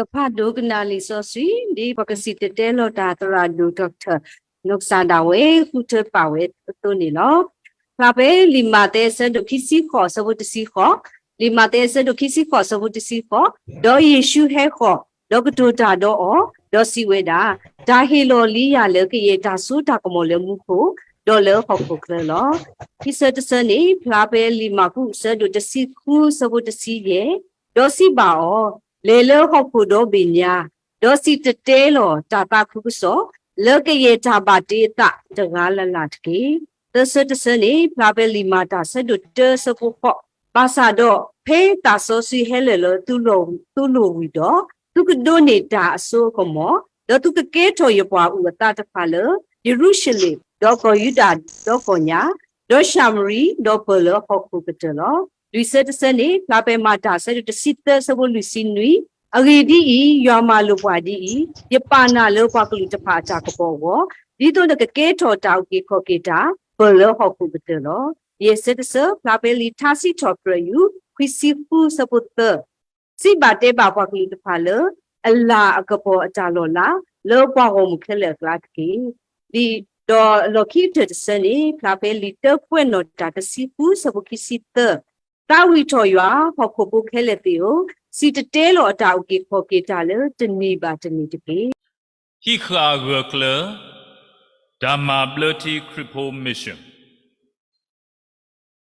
ကဖးဒိကနၣ်လံာ်စီဆှံ ဒ်ပှၤကစံၣ်တဲၤတဲလီၤတၢ်သရၣ်ဒိၣ် Doctor နီၢ်ကစၢ်ဒၣ်ဝဲ ဃုထၢပာ်ဝဲအသိးန့ၣ်လီၤ. ဖျါဖဲလံာ်မးသဲ အဆၢဒိၣ်ခံဆံဃိး အဆၢဖိတဆံဃိး, လံာ်မးသဲ အဆၢဒိၣ်ခံဆံဃိး အဆၢဖိတဆံဃိး, ဒီးယ့ၣ်ၡူးဟဲဃီၤ, ဒီးကတိၤတၢ်ဒီးအီၤ, ဒီးစံးဝဲဒၣ်, တၢ်ဟ့ၣ်လီၤလံယၤလၢကယဲၢ်တၢ်စိတၢ်ကမီၤလၢမူခိၣ်, ဒီးလၢဟီၣ်ခိၣ်ချၢလီၤ. ခံဆၢတဆၢန့ၣ် ဖျါဖဲလံာ်မၢ်ကူး အဆၢဒိၣ်တဆံဃု အဆၢဖိတဆံယဲၢ်, ဒီးစံးဘၣ်အီၤ, လဲၤလၢဟီၣ်ခိၣ်ဒီဘ့ၣ်ညါ, ဒီးစံၣ်တဲၤတဲလီၤတၢ်သးခုကစီၣ် လၢကယဲၢ်တၢ်ဘၣ်တ့အသးတဂၤလၢ်လၢ်တက့ၢ်. သၢဆၢတဆၢန့ၣ် ဖျါဖဲလံာ်မၤတၢ် အဆၢဒိၣ်တၢ အဆၢဖိဃိး, ဘၣ်ဆၣ်ဒီး ဖဲသးစီဆှံဟဲလၢာ်လၢသုလိၤဝံၤဒီး, သုကဒိးန့ၢ်တၢ်အစိအကမီၤ, ဒီးသုကကဲထီၣ်ယပှၤအုၣ်အသးတဖၣ်လၢ ယရူၤၡလ့ၣ်, ဒီးကီၢ်ယူဒၤဒီကီၢ်ညါ, ဒီးၡၤမရံ, ဒီးပၢၢ်လၢဟီၣ်ခိၣ်ကတၢၢ်လီၤ. လွံၢ်ဆၢတဆၢန့ၣ် ဖျါဖဲမၤတၢ် အဆၢဒိၣ်တဆံသၢ အဆၢဖိလွံၢ်ဆံနွံ, အဂ့ၢ်ဒ်အံၤ, ယွၤမၤလိာ်ပှၤဒ်အံၤ, ယပာ်နၤလၢပှၤကလုာ်တဖၣ်အတၢ်ကပီၤအဂီၢ်, ဒ်သိးနကကဲထီၣ်တၢ်အုၣ်က့ၤခီၣ်က့ၤတၢ် ပၢၢ်လၢဟီၣ်ခိၣ်ကတၢၢ်လီၤ. ယဲၢ်ဆၢတဆၢ ဖျါဖဲလံာ်ထါစံးထီၣ်ပတြၢၤ ယူၢ် ခွံဆံဃု အဆၢဖိသၢ, စံးဘၣ်တဲဘၣ်ပှၤကလုာ်တဖၣ်လၢ အလၤအကပီၤအတၢ်လီၤလး လၢပှၤဂီၢ်မုၢ်ခဲလၢာ်အကျါတက့ၢ်. ဒီးလီၢ်ခံကတၢၢ်တဆၢန့ၣ် ဖျါဖဲလံာ်တၢကွဲးနီၣ်တၢ် တဆံဃု အဆၢဖိခံဆံသၢ, သးဝံၣ်ထီၣ်ယွၤ, ဟီၣ်ခိၣ်ဖိခဲလၢာ်သ့ၣ်ဧၢ, စံၣ်တဲၤတဲလီၤအတၢ်အုၣ်က့ၤခီၣ်က့ၤတၢ်လၢတနံၤဘၣ်တနံၤတက့ၢ်. ဟံးဃာ်ဂၢၢ်ကျၢၤ တၢ်မၤဘျၢထံခရံာ်ဖိ mission.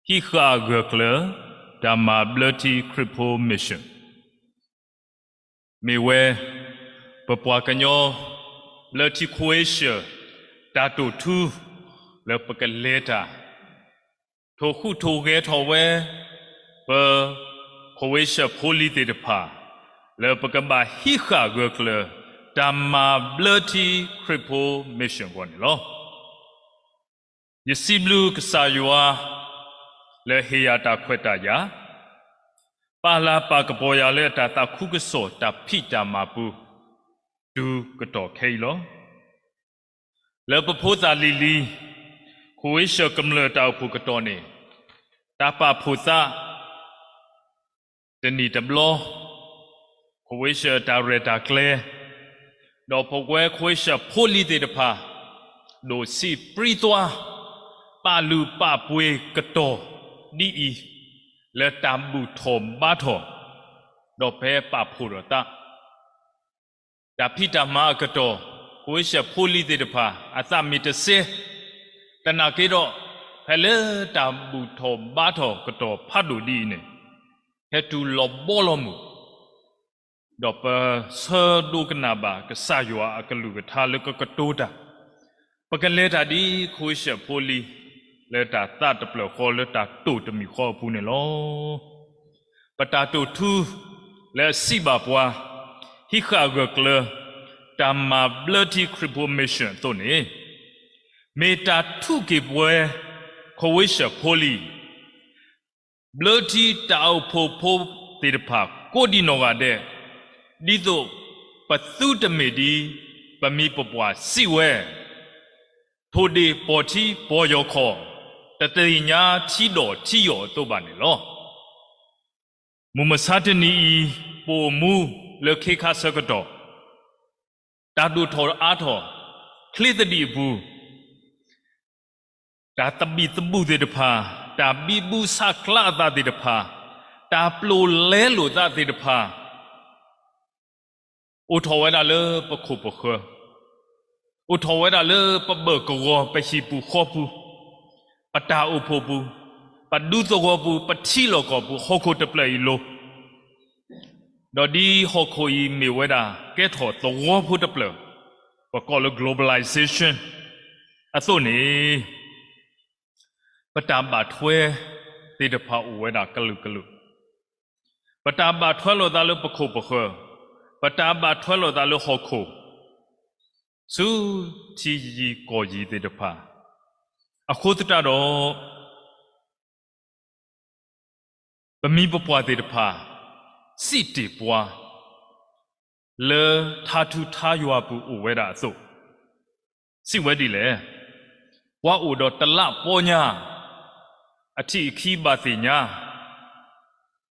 ဟံးဃာ်ဂၢၢ်ကျၢၤ တၢ်မၤဘျၢထံခရံာ်ဖိ mission မ့ၢ်ဝဲ ပပှၤကညီ ဘျၢထံ Croatia တၢ်တိာ်ထူ လၢပကလဲၤတၢ် ထိၣ်ဃူထိၣ်ဂဲၤထီၣ်ဝဲ ပ Croatia ဖိလံၤသ့ၣ်တဖၣ် လၢပကဘၣ်ဟံးဃာ်ဂၢၢ်ကျၢၤ တၢ်မၤဘျၢထံခရံာ်ဖိ mission အဂီၢ်န့ၣ်လီၤ. ယစံးဘျုးကစၢ်ယွၤ လၢဟ့ၣ်ယၤတၢ်ခွဲးတၢ်ယာ်, ပာ်လၤပာ်ကပီၤယၤလၢတၢ်သးခုကစီၣ်တၢ်ဖံးတၢ်မၤပူၤ တုၤကတီၢ်ခဲအံၤလီၤ. လၢပဖိသၣ်လံၤလံၤ Croatia ကမျၢၢ်တၢ်အိၣ်ဖှိၣ်ကတီၢ်န့ၣ် တၢ်ပာ်ဖှိၣ်သး တနံၣ်တဘျီ Croatia တၢ်ရဲၣ်တၢ်ကျဲၤ, ဒီးပဝဲ Croatia ဖိလံၤသ့ၣ်တဖၣ် ဒိၣ်ဆံးပြံသွါ ပာ်လုၢ်ပာ်ပှ့ၤကတီၢ်ဒ်အံၤ, လၢတၢ်ဘူၣ်ထီၣ်ဘါထီၣ်, ဒီးဖဲပာ်ဖှိၣ်ဒီးသး တၢ်ဖံးတၢ်မၤအကတီၢ်, Croatia ဖိလံၤသ့ၣ်တဖၣ် အသးမ့ၢ်တစဲ, သနာ်က့ဒီး ဖဲလၢတၢ်ဘူၣ်ထီၣ်ဘါထီၣ်ကတီၢ်ဖးဒိၣ်ဒ်အံၤန့ၣ်, ဟဲတုၤလီၤဘီလီၤမုၢ်, ဒီးပဆၢဒိကနၣ်ဘၣ်ကစၢ်ယွၤအကလုၢ်ကထါလၢကကတိၤတၢ်, ပကလဲၤတၢ်ဒ် Croatia ဖိလံၤ လၢတၢ်သးတဖျၢၣ်ဃီလၢတၢ်တိာ်တမံၤဃီအပူၤန့ၣ်လီၤ. ပတၢ်တိာ်ထူ လၢအစံးဘၣ်ပှၤ ဟံးဃာ်ဂၢၢ်ကျၢၤ တၢ်မၤဘျၢထံခရံာ်ဖိ mission အသိးန့ၣ်, မ့ၢ်တၢ်ထူးက့ၤပဝဲ Croatia ဖိလံၤ ဘျၢထံတၢ်အိၣ်ဖှိၣ်ဖိသ့ၣ်တဖၣ်ကိးဒံးနီၢ်ဂၤဒဲး, ဒ်သိးပသုတမ့ၢ်ဒ်ပမိၢ်ပပၢ်စံးဝဲ, ထိၣ်ဒ့ၣ်ပီၢ်ထံပီၢ်ယီၢ်ခီၣ်, တသ့ၣ်ညါထံဒီၣ်ထံယီၣ်အသိးဘၣ်န့ၣ်လီၤ. မုၢ်မဆါတနံၤအံၤ ပအိၣ်မူလၢခ့ခါဆၢကတီၢ်, တၢ်ဒိၣ်ထီၣ်အါထီၣ် ချ့သဒံးအပူၤ, တၢ်သဘံၣ်သဘုၣ်သ့ၣ်တဖၣ်, တၢ်ဘံဘူဆးကျးအသးသ့ၣ်တဖၣ်, တၢ်ပျိာ်လဲလိာ်သးသ့ၣ်တဖၣ်, အိၣ်ထီၣ်ဝဲဒၣ်လၢပခိၣ်ပဃၢၤ, အိၣ်ထီၣ်ဝဲဒၣ်လၢပဘၢၣ်ကဝီၤ ပဟံၣ်ပူၤဃီပူၤ, ပတၢ်အိၣ်ဖှိၣ်ပူၤ, ပဒူသဝီပူၤ, ပထံလီၢ်ကီၢ်ပူၤ ဟီၣ်ခိၣ်တဖျၢၣ်အံၤလီၤ. ဒီးဒ်ဟီၣ်ခိၣ်အံၤမ့ၢ်ဝဲဒၣ်ကဲထီၣ်သဝီဖိတဖျၢၣ်, ပကိးလၢ globalization အသိးန့ၣ်, ပတၢ်ဘၣ်ထွဲသ့ၣ်တဖၣ်အိၣ်ဝဲဒၣ်ကလုာ်ကလုာ်, ပတၢ်ဘၣ်ထွဲလိာ်သးလၢပခိၣ်ပဃၢၤ, ပတၢ်ဘၣ်ထွဲလိာ်သးလၢဟီၣ်ခိၣ်, ဆူထံယံၤကီၢ်ယံၤသ့ၣ်တဖၣ်, အဃိသတးဒီး ပမိၢ်ပပၢ်သ့ၣ်တဖၣ် စံးတ့ၢ်ပှၤ လၢထါထူထါယွၤပူၤအိၣ်ဝဲဒၣ်အသိး, စံးဝဲဒ်လဲၣ်, ပှၤအိၣ်ဒီးတလးပီညါ, အထံၣ်အခံဘၣ်သ့ၣ်ညါ,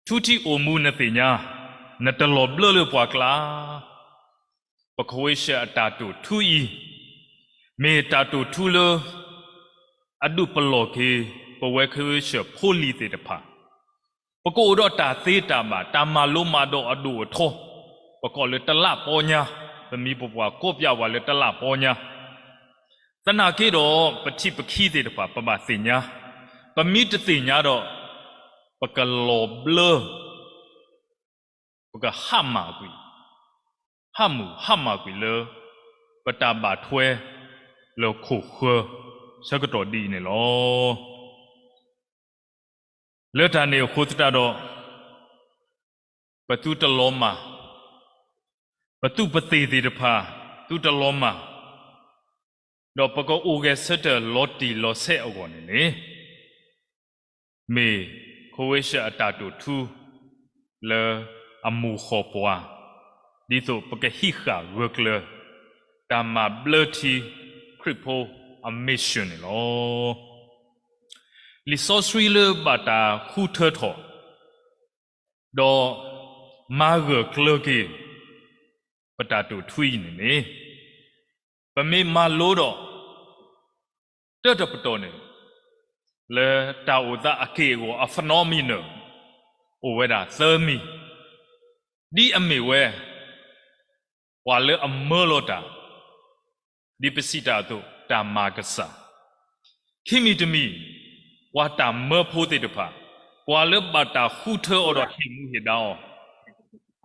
ထူထံၣ်အိၣ်မူနသ့ၣ်ညါ, နတလီၤဘျၢလၢပှၤကျါ. ပခဝ့ၡၢၣ်အတၢ်တိာ်ထူအံၤ မ့ၢ်တၢ်တိာ်ထူလၢ အဒုးပလီၢ်က့ၤ ပဝဲခဝ့ၡၢၣ်ဖိလံၤသ့ၣ်တဖၣ်, ပကအိၣ်ဒီးတၢ်သ့တၢ်ဘၣ် တၢ်မၤလိမၤဒိးအဒိၣ်အထီ, ပကိးလၢတလးပီညါ, ပမံၤပပှၢ်ကိးပၠးဝဲလၢ တလးပီညါ. သနာ်က့ဒီး ပထံပခံသ့ၣ်တဖၣ် ပဘၣ်သ့ၣ်ညါ, ပမ့ၢ်တသ့ၣ်ညါဒီး ပကလီၤဘျၢ, ပကဟးမၢ်ကွံာ်, ဟးမုၢ်ဟးမၢ်ကွံာ်လၢ ပတၢ်ဘၣ်ထွဲ လၢခိၣ်ဃၢၤ ဆၢကတီၢ်ဒ်အံၤန့ၣ်လီၤ. လၢတၢ်န့ၣ်အဃိသတးဒီး ပသုတလီၤမၢ်, ပသုပသ့ၣ်သ့ၣ်တဖၣ် သုတလီၤမၢ်, ဒီးပကအိၣ်ဂဲၤဆၢထၢၣ်လီၤတံၢ်လီၤဆဲးအဂီၢ်န့ၣ်န့ၣ် မ့ၢ်ခဝ့ၡၢၣ်အတၢ်တိာ်ထူ လၢအမိၢ်ဃီၣ်ပှၤ, ဒ်သိးပကဟံးဃာ်ဂၢၢ်ကျၢၤ တၢ်မၤဘျၢထံခရံာ်ဖိအ mission န့ၣ်လီၤ. လံာ်စီဆှံလၢဘၣ်တၢ်ဃုထၢထီၣ် ဒီးမၤဂၢၢ်ကျၢၤက့ၤ ပတၢ်တိာ်ထူအံၤန့ၣ်န့ၣ် ပမ့ၢ်မၤလိဒီး တၢတပတီၢ်န့ၣ် လၢတၢ်အိၣ်သးအက့ၢ်အဂီၤအ phenomenon အိၣ်ဝဲဒၣ်သၢမံၤ, ဒ်အမ့ၢ်ဝဲ ပှၤလၢအမၢလီၤတၢ် ဒ်ပစံးတၢ်အသိး တၢ်မၤကစၢ်, ခံမံၤတမံၤ ပှၤတၢ်မၢဖိသ့ၣ်တဖၣ်, ပှၤလၢဘၣ်တၢ်ဃုထၢအီၤဒီးဟ့ၣ်မူဟ့ၣ်ဒါ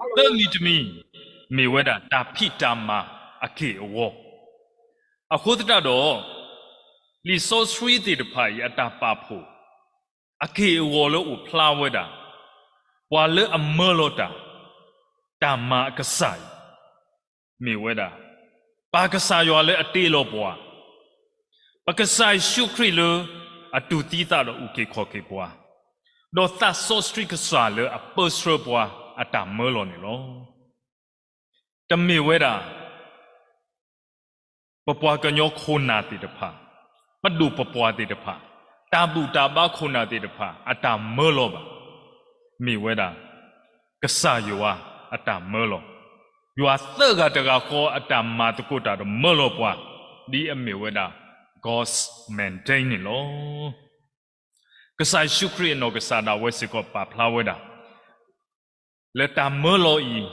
အီၤ, သၢမံၤတမံၤ မ့ၢ်ဝဲဒၣ်တၢ်ဖံးတၢ်မၤအက့ၢ်အဂီၤ. အဃိသတးဒီး လံာ်စီဆှံသ့ၣ်တဖၣ်အံၤအတၢ်ပာ်ဖှိၣ် အက့ၢ်အဂီၤလၢအိၣ်ဖျါဝဲဒၣ် ပှၤလၢအမၢလီၤတၢ် တၢ်မၤအကစၢ်အံၤ မ့ၢ်ဝဲဒၣ် ပၢ်ကစၢ်ယွၤလၢအတ့လီၤပှၤ, ပကစၢ်ယ့ၣ်ၡူးခရံာ်လၢအတူၢ်သံသးဒီးအုၣ်က့ၤခီၣ်က့ၤပှၤ, ဒီးသးစီဆှံကစၢ်လၢအပၢဆှၢပှၤအတၢ်မၢလီၤန့ၣ်လီၤ. တမ့ၢ်ဝဲဒၣ် ပပှၤကညီခိၣ်နၢ်သ့ၣ်တဖၣ်, ပဒိၣ်ပပှၢ်သ့ၣ်တဖၣ်, တၢ်ဘူၣ်တၢ်ဘါခိၣ်နၢ်သ့ၣ်တဖၣ် အတၢ်မၢလီၤဘၣ်. မ့ၢ်ဝဲဒၣ် ကစၢ်ယွၤအတၢ်မၢလီၤ, ယွၤသၢဂၤတဂၤဃီအတၢ်မၤသကိးတၢ်ဒီးမၢလီၤပှၤ, ဒ်အမ့ၢ်ဝဲဒၣ် God's mandate န့ၣ်လီၤ. ကစၢ်ယ့ၣ်ၡူးခရံာ်အနီၢ်ကစၢ်ဒၣ်ဝဲစ့ၢ်ကီးပာ်ဖျါဝဲဒၣ် လၢတၢ်မၢလီၤအံၤ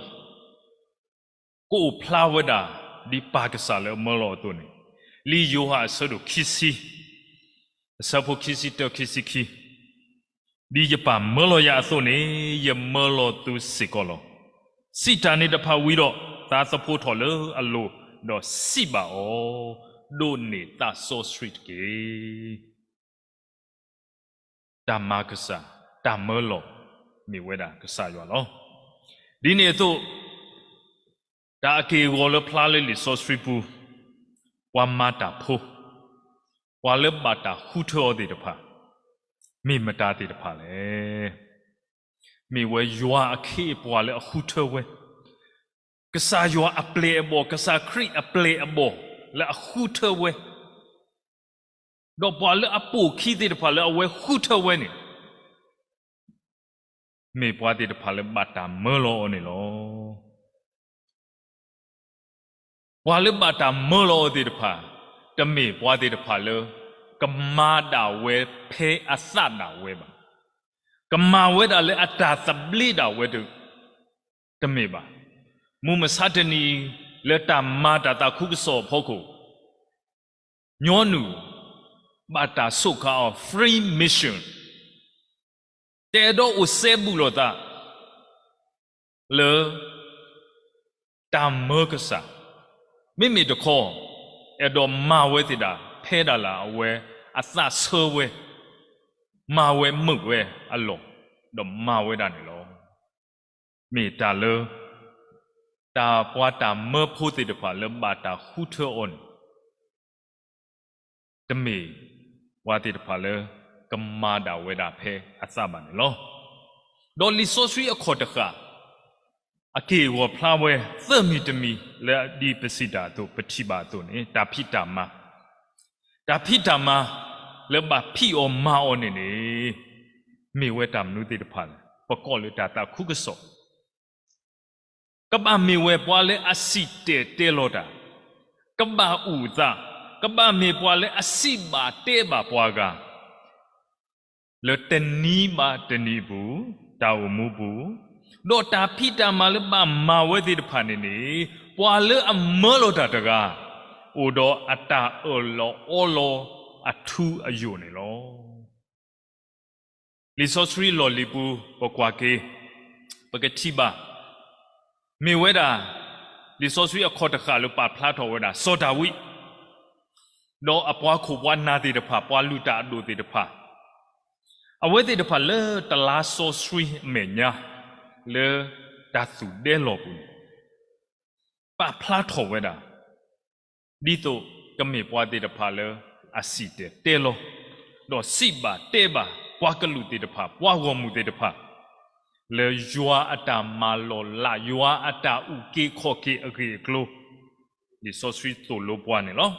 ကအိၣ်ဖျါဝဲဒၣ် ဒ်ပၢ်ကစၢ်လၢအမၢလီၤအသိးန့ၣ်, လံာ်ယိၤဟၣ်အဆၢဒိၣ်ခံဆံ, အဆၢဖိခံဆံတၢ ခံဆံခံ, ဒ်ယပၢ်မၢလီၤယၤအသိးန့ၣ် ယမၢလီၤသုစ့ၢ်ကီးလီၤ. စံးတၢ်န့ၣ်တဖၣ်ဝံၤဒီး သးသဖှိထီၣ်လၢအလိၤ, ဒီးစံးဘၣ်အီၤ, ဒိးန့ၢ်သးစီဆှံတက့ၢ်. တၢ်မၤကစၢ်, တၢ်မၢလီၤ, မ့ၢ်ဝဲဒၣ်ကစၢ်ယွၤလီၤ. ဒ်န့ၣ်အသိး, တၢ်အက့ၢ်အဂီၤလၢဖျါလၢလံာ်စီဆှံပူၤ, ပှၤမၤတၢ်ဖိ, ပှၤလၢဘၣ်တၢ်ဃုထၢအီၤသ့ၣ်တဖၣ်, မ့ၢ်မတၤသ့ၣ်တဖၣ်လဲၣ်. မ့ၢ်ဝဲယွၤအခ့အပှၤလၢအဃုထၢဝဲ, ကစၢ်ယွၤအပျဲၢ်အဘီၣ်, ကစၢ်ခရံာ်အပျဲၢ်အဘီၣ်လၢအဃုထၢဝဲ, ဒီးပှၤလၢအပိာ်အခံသ့ၣ်တဖၣ်လၢအဝဲဃုထၢဝဲန့ၣ်, မ့ၢ်ပှၤသ့ၣ်တဖၣ်လၢဘၣ်တၢ်မၢလီၤအီၤန့ၣ်လီၤ. ပှၤလၢဘၣ်တၢ်မၢလီၤအီၤသ့ၣ်တဖၣ်, တမ့ၢ်ပှၤသ့ၣ်တဖၣ်လၢ ကမၤဒၣ်ဝဲဖဲအသးဒၣ်ဝဲဘၣ်. ကမၤဝဲဒၣ်လၢအတၢ်သဘျ့ဒၣ်ဝဲ, တမ့ၢ်ဘၣ်. မုၢ်မဆါတနံၤအံၤ လၢတၢ်မၤတၢ်သးခုကစီၣ်အဖီခိၣ်, ညီနုၢ် ဘၣ်တၢ်ဆိးခးအီၤ free mission, တအဲၣ်ဒိးအိၣ်စဲဘူးလိာ်သး လၢ တၢ်မၢကစၢ်, မ့မ့ၢ်တခီ အဲၣ်ဒိးမၤဝဲသ့ၣ်ဒၣ် ဖဲဒၣ်လၢအဝဲအသးဆၢဝဲ, မၤဝဲမုာ်ဝဲအလီၢ်, ဒီးမၤဝဲဒၣ်န့ၣ်လီၤ. မ့ၢ်တၢ်လၢ တၢ်ပှၤတၢ်မၢဖိသ့ၣ်တဖၣ်လၢဘၣ်တၢ်ဃုထၢအီၤန့ၣ် တမ့ၢ်ပှၤသ့ၣ်တဖၣ်လၢ ကမၤဒၣ်ဝဲဒၣ်ဖဲအသးဘၣ်န့ၣ်လီၤ. ဒီးလံာ်စီဆှံအခီၣ်တဃာ် အက့ၢ်အဂီၤဖျါဝဲ သၢမံၤတမံၤ လၢဒ်ပစံးတၢ်အသိး ပထံၣ်ဘၣ်အသိးန့ၣ် တၢ်ဖံးတၢ်မၤ, တၢ်ဖံးတၢ်မၤ လၢဘၣ်ဖံးအီၤမၤအီၤန့ၣ်န့ၣ် မ့ၢ်ဝဲတၢ်မနုၤသ့ၣ်တဖၣ်လဲၣ်. ပကိးလၢတၢ်သးခုကစီၣ် ကဘၣ်မ့ၢ်ဝဲပှၤလၢအစံၣ်တဲၤတဲလီၤတၢ်, ကဘၣ်အုၣ်အသး, ကဘၣ်မ့ၢ်ပှၤလၢအစံးဘၣ်တဲဘၣ်ပှၤဂၤ လၢတနံၤဘၣ်တနံၤအပူၤ, တၢ်အိၣ်မူပူၤ, ဒီးတၢ်ဖံးတၢ်မၤလၢဘၣ်မၤဝဲသ့ၣ်တဖၣ်န့ၣ်န့ၣ်, ပှၤလၢအမၢလီၤတၢ်တဂၤ အိၣ်ဒီးအတၢ်အၢၣ်လီၤအီလီၤအထူအယိာ်န့ၣ်လီၤ. လံာ်စီဆှံလီၢ်လံၤပူၤ ပကွၢ်က့ၤ, ပကထံၣ်ဘၣ်, မ့ၢ်ဝဲဒၣ် လံာ်စီဆှံအခီၣ်တဃၣ်လၢပာ်ဖျါထီၣ်ဝဲဒၣ် စီၤဒၤဝံး ဒီးအပှၤခိၣ်ပှၤနၢ်သ့ၣ်တဖၣ်, ပှၤလုၢ်တၢ်အဒိၣ်သ့ၣ်တဖၣ်, အဝဲသ့ၣ်တဖၣ်လၢတလါစီဆှံအမဲာ်ညါ လၢတၢ်သူၣ်ဒဲလီၢ်ပူၤန့ၣ် ပာ်ဖျါထီၣ်ဝဲဒၣ် ဒ်သိးကမ့ၢ်ပှၤသ့ၣ်တဖၣ်လၢအစံၣ်တဲၤတဲလီၤ, ဒီးစံးဘၣ်တဲဘၣ်ပှၤကလုာ်သ့ၣ်တဖၣ်, ပှၤဂီၢ်မုၢ်သ့ၣ်တဖၣ်, လၢယွၤအတၢ်မၤလီၤလး, ယွၤအတၢ်အုၣ်က့ၤခီၣ်က့ၤအဂ့ၢ်အကျိၤ, လံာ်စီဆှံသိၣ်လိပှၤန့ၣ်လီၤ.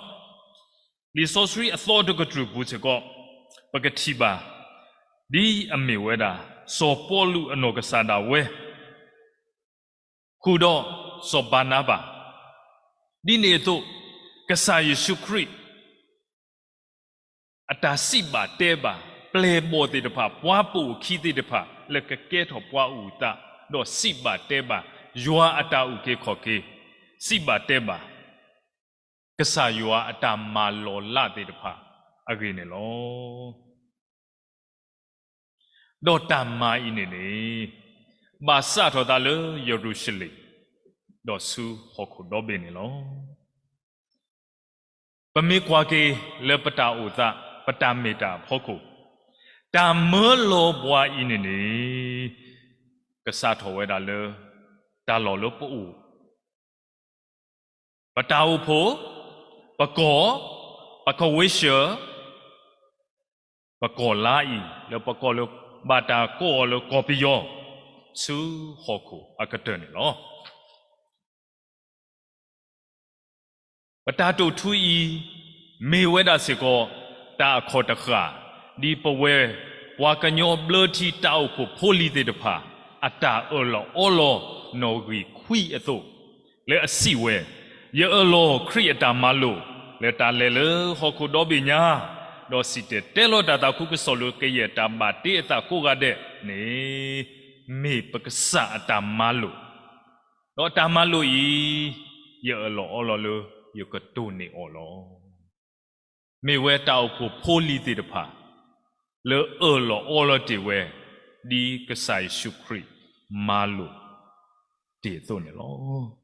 လံာ်စီဆှံအသီတကတြူၢ်ပူၤစ့ၢ်ကီး, ပကထံၣ်ဘၣ်, ဒ်အမ့ၢ်ဝဲဒၣ် စီၤပီလူးအနီၢ်ကစၢ်ဒၣ်ဝဲ ဃုာ်ဒီးစီၤဘၤနါဘၤ, ဒ်န့ၣ်အသိး ကစၢ်ယ့ၣ်ၡူးခရံာ် အတၢ်စံးဘၣ်တဲဘၣ် ပျဲၢ်ဘီၣ်သ့ၣ်တဖၣ်, ပှၤပိာ်အခံသ့ၣ်တဖၣ် လၢကကဲထီၣ်ပှၤအုၣ်အသး, ဒီးစံးဘၣ်တဲဘၣ် ယွၤအတၢ်အုၣ်က့ၤခီၣ်က့ၤ, စံးဘၣ်တဲဘၣ် ကစၢ်ယွၤအတၢ်မၤလီၤလးသ့ၣ်တဖၣ်အဂ့ၢ်န့ၣ်လီၤ. ဒီးတၢ်မၤအံၤန့ၣ်န့ၣ် ဘၣ်စးထီၣ်သးလၢယရူၤၡလ့ၣ်, ဒီးဆူဟီၣ်ခိၣ်ဒီဘ့ၣ်န့ၣ်လီၤ. ပမ့ၢ်ကွၢ်က့ၤလၢပတၢ်အိၣ်သး, ပတၢ်မ့ၢ်တၢ်အဖီခိၣ်, တၢ်မၢလီၤပှၤအံၤန့ၣ်န့ၣ် ကစးထီၣ်ဝဲဒၣ်လၢ တၢ်လီၢ်လၢပအိၣ် ပတၢ်အိၣ်ဖှိၣ်, ပကီၢ်, ပကဝ့ၢ်စၢၤ, ပကီၢ်လါအံၤ လၢပကိးလၢ ဘၣ်တၢ်ကိးအီၤလၢကီၢ်ပယီၤ, ဆူဟီၣ်ခိၣ်အကတၢၢ်န့ၣ်လီၤ. ပတၢ်တိာ်ထူအံၤ မ့ၢ်ဝဲဒၣ်စ့ၢ်ကီး တၢ်အခီၣ်တဃၣ် ဒ်ပဝဲပှၤကညီဘျၢထံတၢ်အိၣ်ဖှိၣ်ဖိလံၤသ့ၣ်တဖၣ် အတၢ်အၢၣ်လီၤအီလီၤ နီၣ်ဂံၢ်ခွံအသိး, လၢအစံးဝဲ, ယအၢၣ်လီၤခရံာ်အတၢ်မၤလိာ် လၢတၢ်လဲၤလၢဟီၣ်ခိၣ်ဒီဘ့ၣ်ညါ, ဒီးစံၣ်တဲၤတဲလီၤတၢ်သးခုကစီၣ်လၢ ကယဲၢ်တၢ်ဘၣ်တ့အသးကိးဂၤဒဲးန့ၣ် မ့ၢ်ပကစၢ်အတၢ်မၤလိာ်, ဒီးတၢ်မၤလိာ်အံၤ ယအၢၣ်လီၤအီလီၤလၢယကတိၢ်န့ၢ်အီၤလီၤ. မ့ၢ်ဝဲတၢ်အိၣ်ဖှိၣ်ဖိလံၤသ့ၣ်တဖၣ် လၢအၢၣ်လီၤအီလီၤတ့ၢ်ဝဲ ဒ်ကစၢ်ယ့ၣ်ၡူးခရံာ်မၤလိာ်တ့ၢ်အသိးန့ၣ်လီၤ.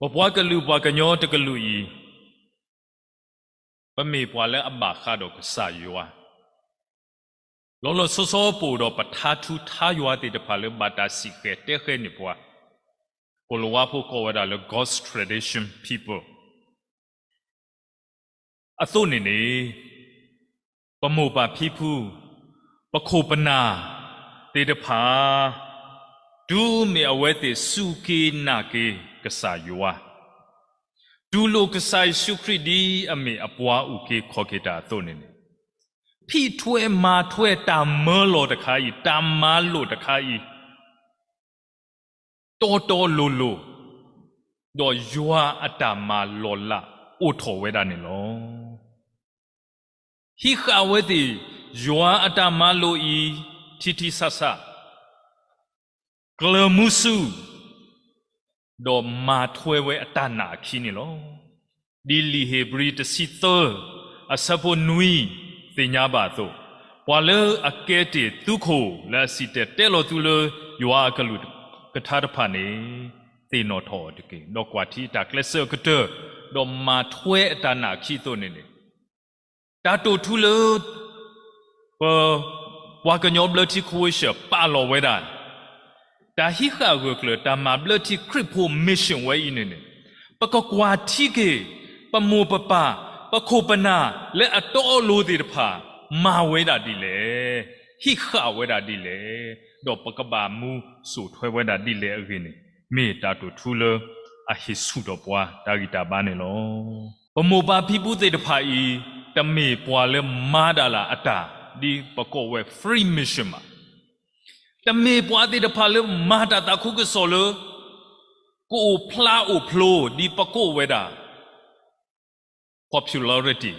ပပှၤကလုာ်ပှၤကညီတကလုာ်အံၤ ပမ့ၢ်ပှၤလၢအဘၣ်ဃးဒီးကစၢ်ယွၤ, လီၤလီၤဆီဆီပအိၣ်ဒီးပထါထူထါယွၤသ့ၣ်တဖၣ်လၢဘၣ်တၢ်စံၣ်ဃဲၤတဲဃဲၤန့ၢ်ပှၤ, ကိၤလၤဝါဖိကိးဝဲဒၣ်လၢ God's tradition people အသိးန့ၣ်န့ၣ်, ပမိၢ်ပၢ်ဖံဖု, ပခိၣ်ပနၢ်သ့ၣ်တဖၣ်, တုၤမ့ၢ်အဝဲသ့ၣ်စူၢ်က့ၤနာ်က့ၤကစၢ်ယွၤ, တူၢ်လိာ်ကစၢ်ယ့ၣ်ၡူးခရံာ်ဒ်အမ့ၢ်အပှၤအုၣ်က့ၤခီၣ်က့ၤတၢ်အသိးန့ၣ်န့ၣ်, ဖံးထွဲမၤထွဲတၢ်မၢလီၤတခါအံၤ, တၢ်မၤလိာ်တခါအံၤ တီတီလိၤလိၤ, ဒီးယွၤအတၢ်မၤလီၤလးအိၣ်ထီၣ်ဝဲဒၣ်န့ၣ်လီၤ. ဟံးဃာ်ဝဲသ့ၣ် ယွၤအတၢ်မၤလိာ်အံၤ ထံထံဆးဆး, ကျၢၤမူဆူၣ်, ဒီးမၤထွဲဝဲအတၢ်နာ်အခံန့ၣ်လီၤ. ဒ်လံာ်ဧ့ၤဘြံၤတဆံသၢ အဆၢဖိနွံ သ့ၣ်ညါဘၣ်အသိး, ပှၤလၢအကဲတ့ၢ်သုခိၣ်လၢအစံၣ်တဲၤတဲလီၤသုလၢယွၤအကလုၢ်ကထါတဖၣ်န့ၣ် သ့ၣ်နီၣ်ထီၣ်အီၤတက့ၢ်. ဒီးကွၢ်ထံအတၢ်ကျဲးစၢးအကတၢၢ်, ဒီးမၤထွဲအတၢ်နာ်အခံအသိးန့ၣ်န့ၣ်, တၢ်တိာ်ထူလၢ ပ ပှၤကညီဘျၢထံခဝ့ၡၢၣ်ပာ်လီၤဝဲဒၣ် တၢ်ဟံးဃာ်ဂၢၢ်ကျၢၤ တၢ်မၤဘျၢထံခရံာ်ဖိ mission ဝဲအံၤန့ၣ်န့ၣ်, ပကကွၢ်ထံက့ၤ ပမိၢ်ပပၢ် ပခိၣ်ပနၢ်လၢအတီအလိၤသ့ၣ်တဖၣ် မၤဝဲဒၣ်ဒ်လဲၣ်, ဟံးဃာ်ဝဲဒၣ်ဒ်လဲၣ်, ဒီးပကဘၣ်မူစိာ်ထွဲဝဲဒၣ်ဒ်လဲၣ်အဂ့ၢ်န့ၣ်, မ့ၢ်တၢ်တိာ်ထူလၢအဟ့ၣ်ဆူၣ်ထီၣ်ပှၤတၢ်ဂံၢ်တၢ်ဘါန့ၣ်လီၤ. ပမိၢ်ပၢ်ဖံဖုသ့ၣ်တဖၣ်အံၤ တမ့ၢ်ပှၤလၢမၤဒၣ်လၢအတၢ် ဒ်ပကိးဝဲ free mission ဘၣ်. တမ့ၢ်ပှၤသ့ၣ်တဖၣ်လၢမၤတၢ်သးခုကစီၣ်လၢ ကအိၣ်ဖျါအိၣ်ဖျိဒ်ပကိးဝဲဒၣ် popularity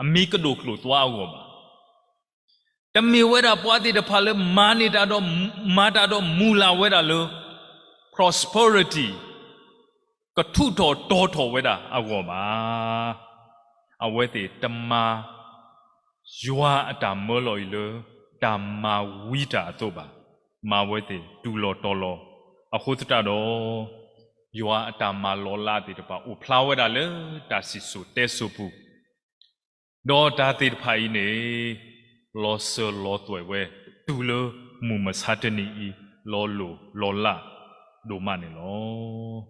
အမံၤကဒိၣ်ကျိၣ်သွါအဂီၢ်ဘၣ်. တမ့ၢ်ဝဲဒၣ်ပှၤသ့ၣ်တဖၣ်လၢမၤန့ၢ်တၢ်ဒီး မၤတၢ်ဒီးမုၢ်လၢ်ဝဲဒၣ်လၢ prosperity ကထူးထီၣ်တီၤထီၣ်ဝဲဒၣ်အဂီၢ်ဘၣ်. အဝဲသ့ၣ်တမၤ ယွၤအတၢ်မၢလီၤအံၤလၢ တၢ်မၤဝံတၢ်အသိးဘၣ်. မၤဝဲသ့ၣ်တူၢ်လီၤတီၤလီၤအဃိသတးဒီး ယွၤအတၢ်မၤလီၤလးသ့ၣ်တဖၣ်အိၣ်ဖျါဝဲဒၣ်လၢတၢ်စံၣ်စိၤတဲစိၤပူၤ, ဒီးတၢ်သ့ၣ်တဖၣ်အံၤန့ၣ် လီၤစၢၤလီၤသွဲၣ်ဝဲ တုၤလၢမုၢ်မဆါတနံၤအံၤ လီၤလိၢ်လီၤလးဒိၣ်မးန့ၣ်လီၤ.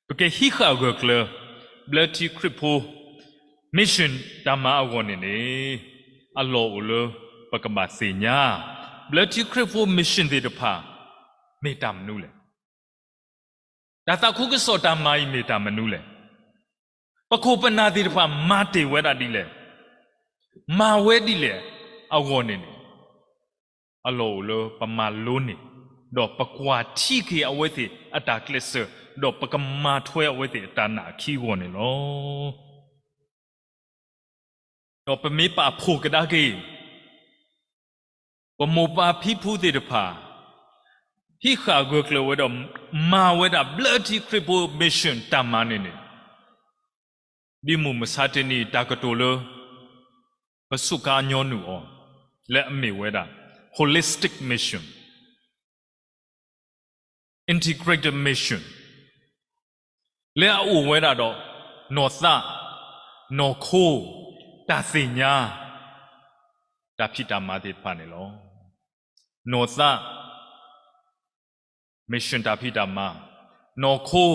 ပကဟံးဃာ်ဂၢၢ်ကျၢၤ ဘျၢထံခရံာ်ဖိ mission တၢ်မၤအဂီၢ်န့ၣ်န့ၣ် အလီၢ်အိၣ်လၢပကဘၣ်သ့ၣ်ညါ ဘျၢထံခရံာ်ဖိ mission သ့ၣ်တဖၣ် မ့ၢ်တၢ်မနုၤလဲၣ်. တၢ်သးခုကစီၣ်တၢ်မၤအံၤမ့ၢ်တၢ်မနုၤလဲၣ်. ပခိၣ်ပနၢ်သ့ၣ်တဖၣ်မၤတ့ၢ်ဝဲဒၣ်ဒ်လဲၣ်. မၤဝဲဒ်လဲၣ်အဂီၢ်န့ၣ်န့ၣ် အလီၢ်အိၣ်လၢပမၤလိန့ၢ် ဒီးပကွၢ်ထံက့ၤအဝဲသ့ၣ်အတၢ်ကျဲးစၢး ဒီးပကမၤထွဲအဝဲသ့ၣ်အတၢ်နာ်အခံအဂီၢ်န့ၣ်လီၤ. ဒီးပမ့ၢ်ပာ်ဖှိၣ်ကဒါက့ၤ ပမိၢ်ပၢ်ဖံဖုသ့ၣ်တဖၣ် ဟံးဃာ်ဂၢၢ်ကျၢၤဝဲဒီး မၤဝဲဒၣ်ဘျၢထံခရံာ်ဖိ mission တၢ်မၤန့ၣ်န့ၣ် ဒ်မုၢ်မဆါတနံၤတၢ်ကတိၤလၢ ပစူးကါညီနုၢ်အီၤ လၢအမ့ၢ်ဝဲဒၣ် holistic mission, integrated mission လၢအအိၣ်ဝဲဒၣ်ဒီး နီၢ်သး, နီၢ်ခိ, တၢ်သ့ၣ်ညါ, တၢ်ဖံးတၢ်မၤသ့ၣ်တဖၣ်န့ၣ်လီၤ. နီၢ်သး mission တၢ်ဖံးတၢ်မၤ, နီၢ်ခိ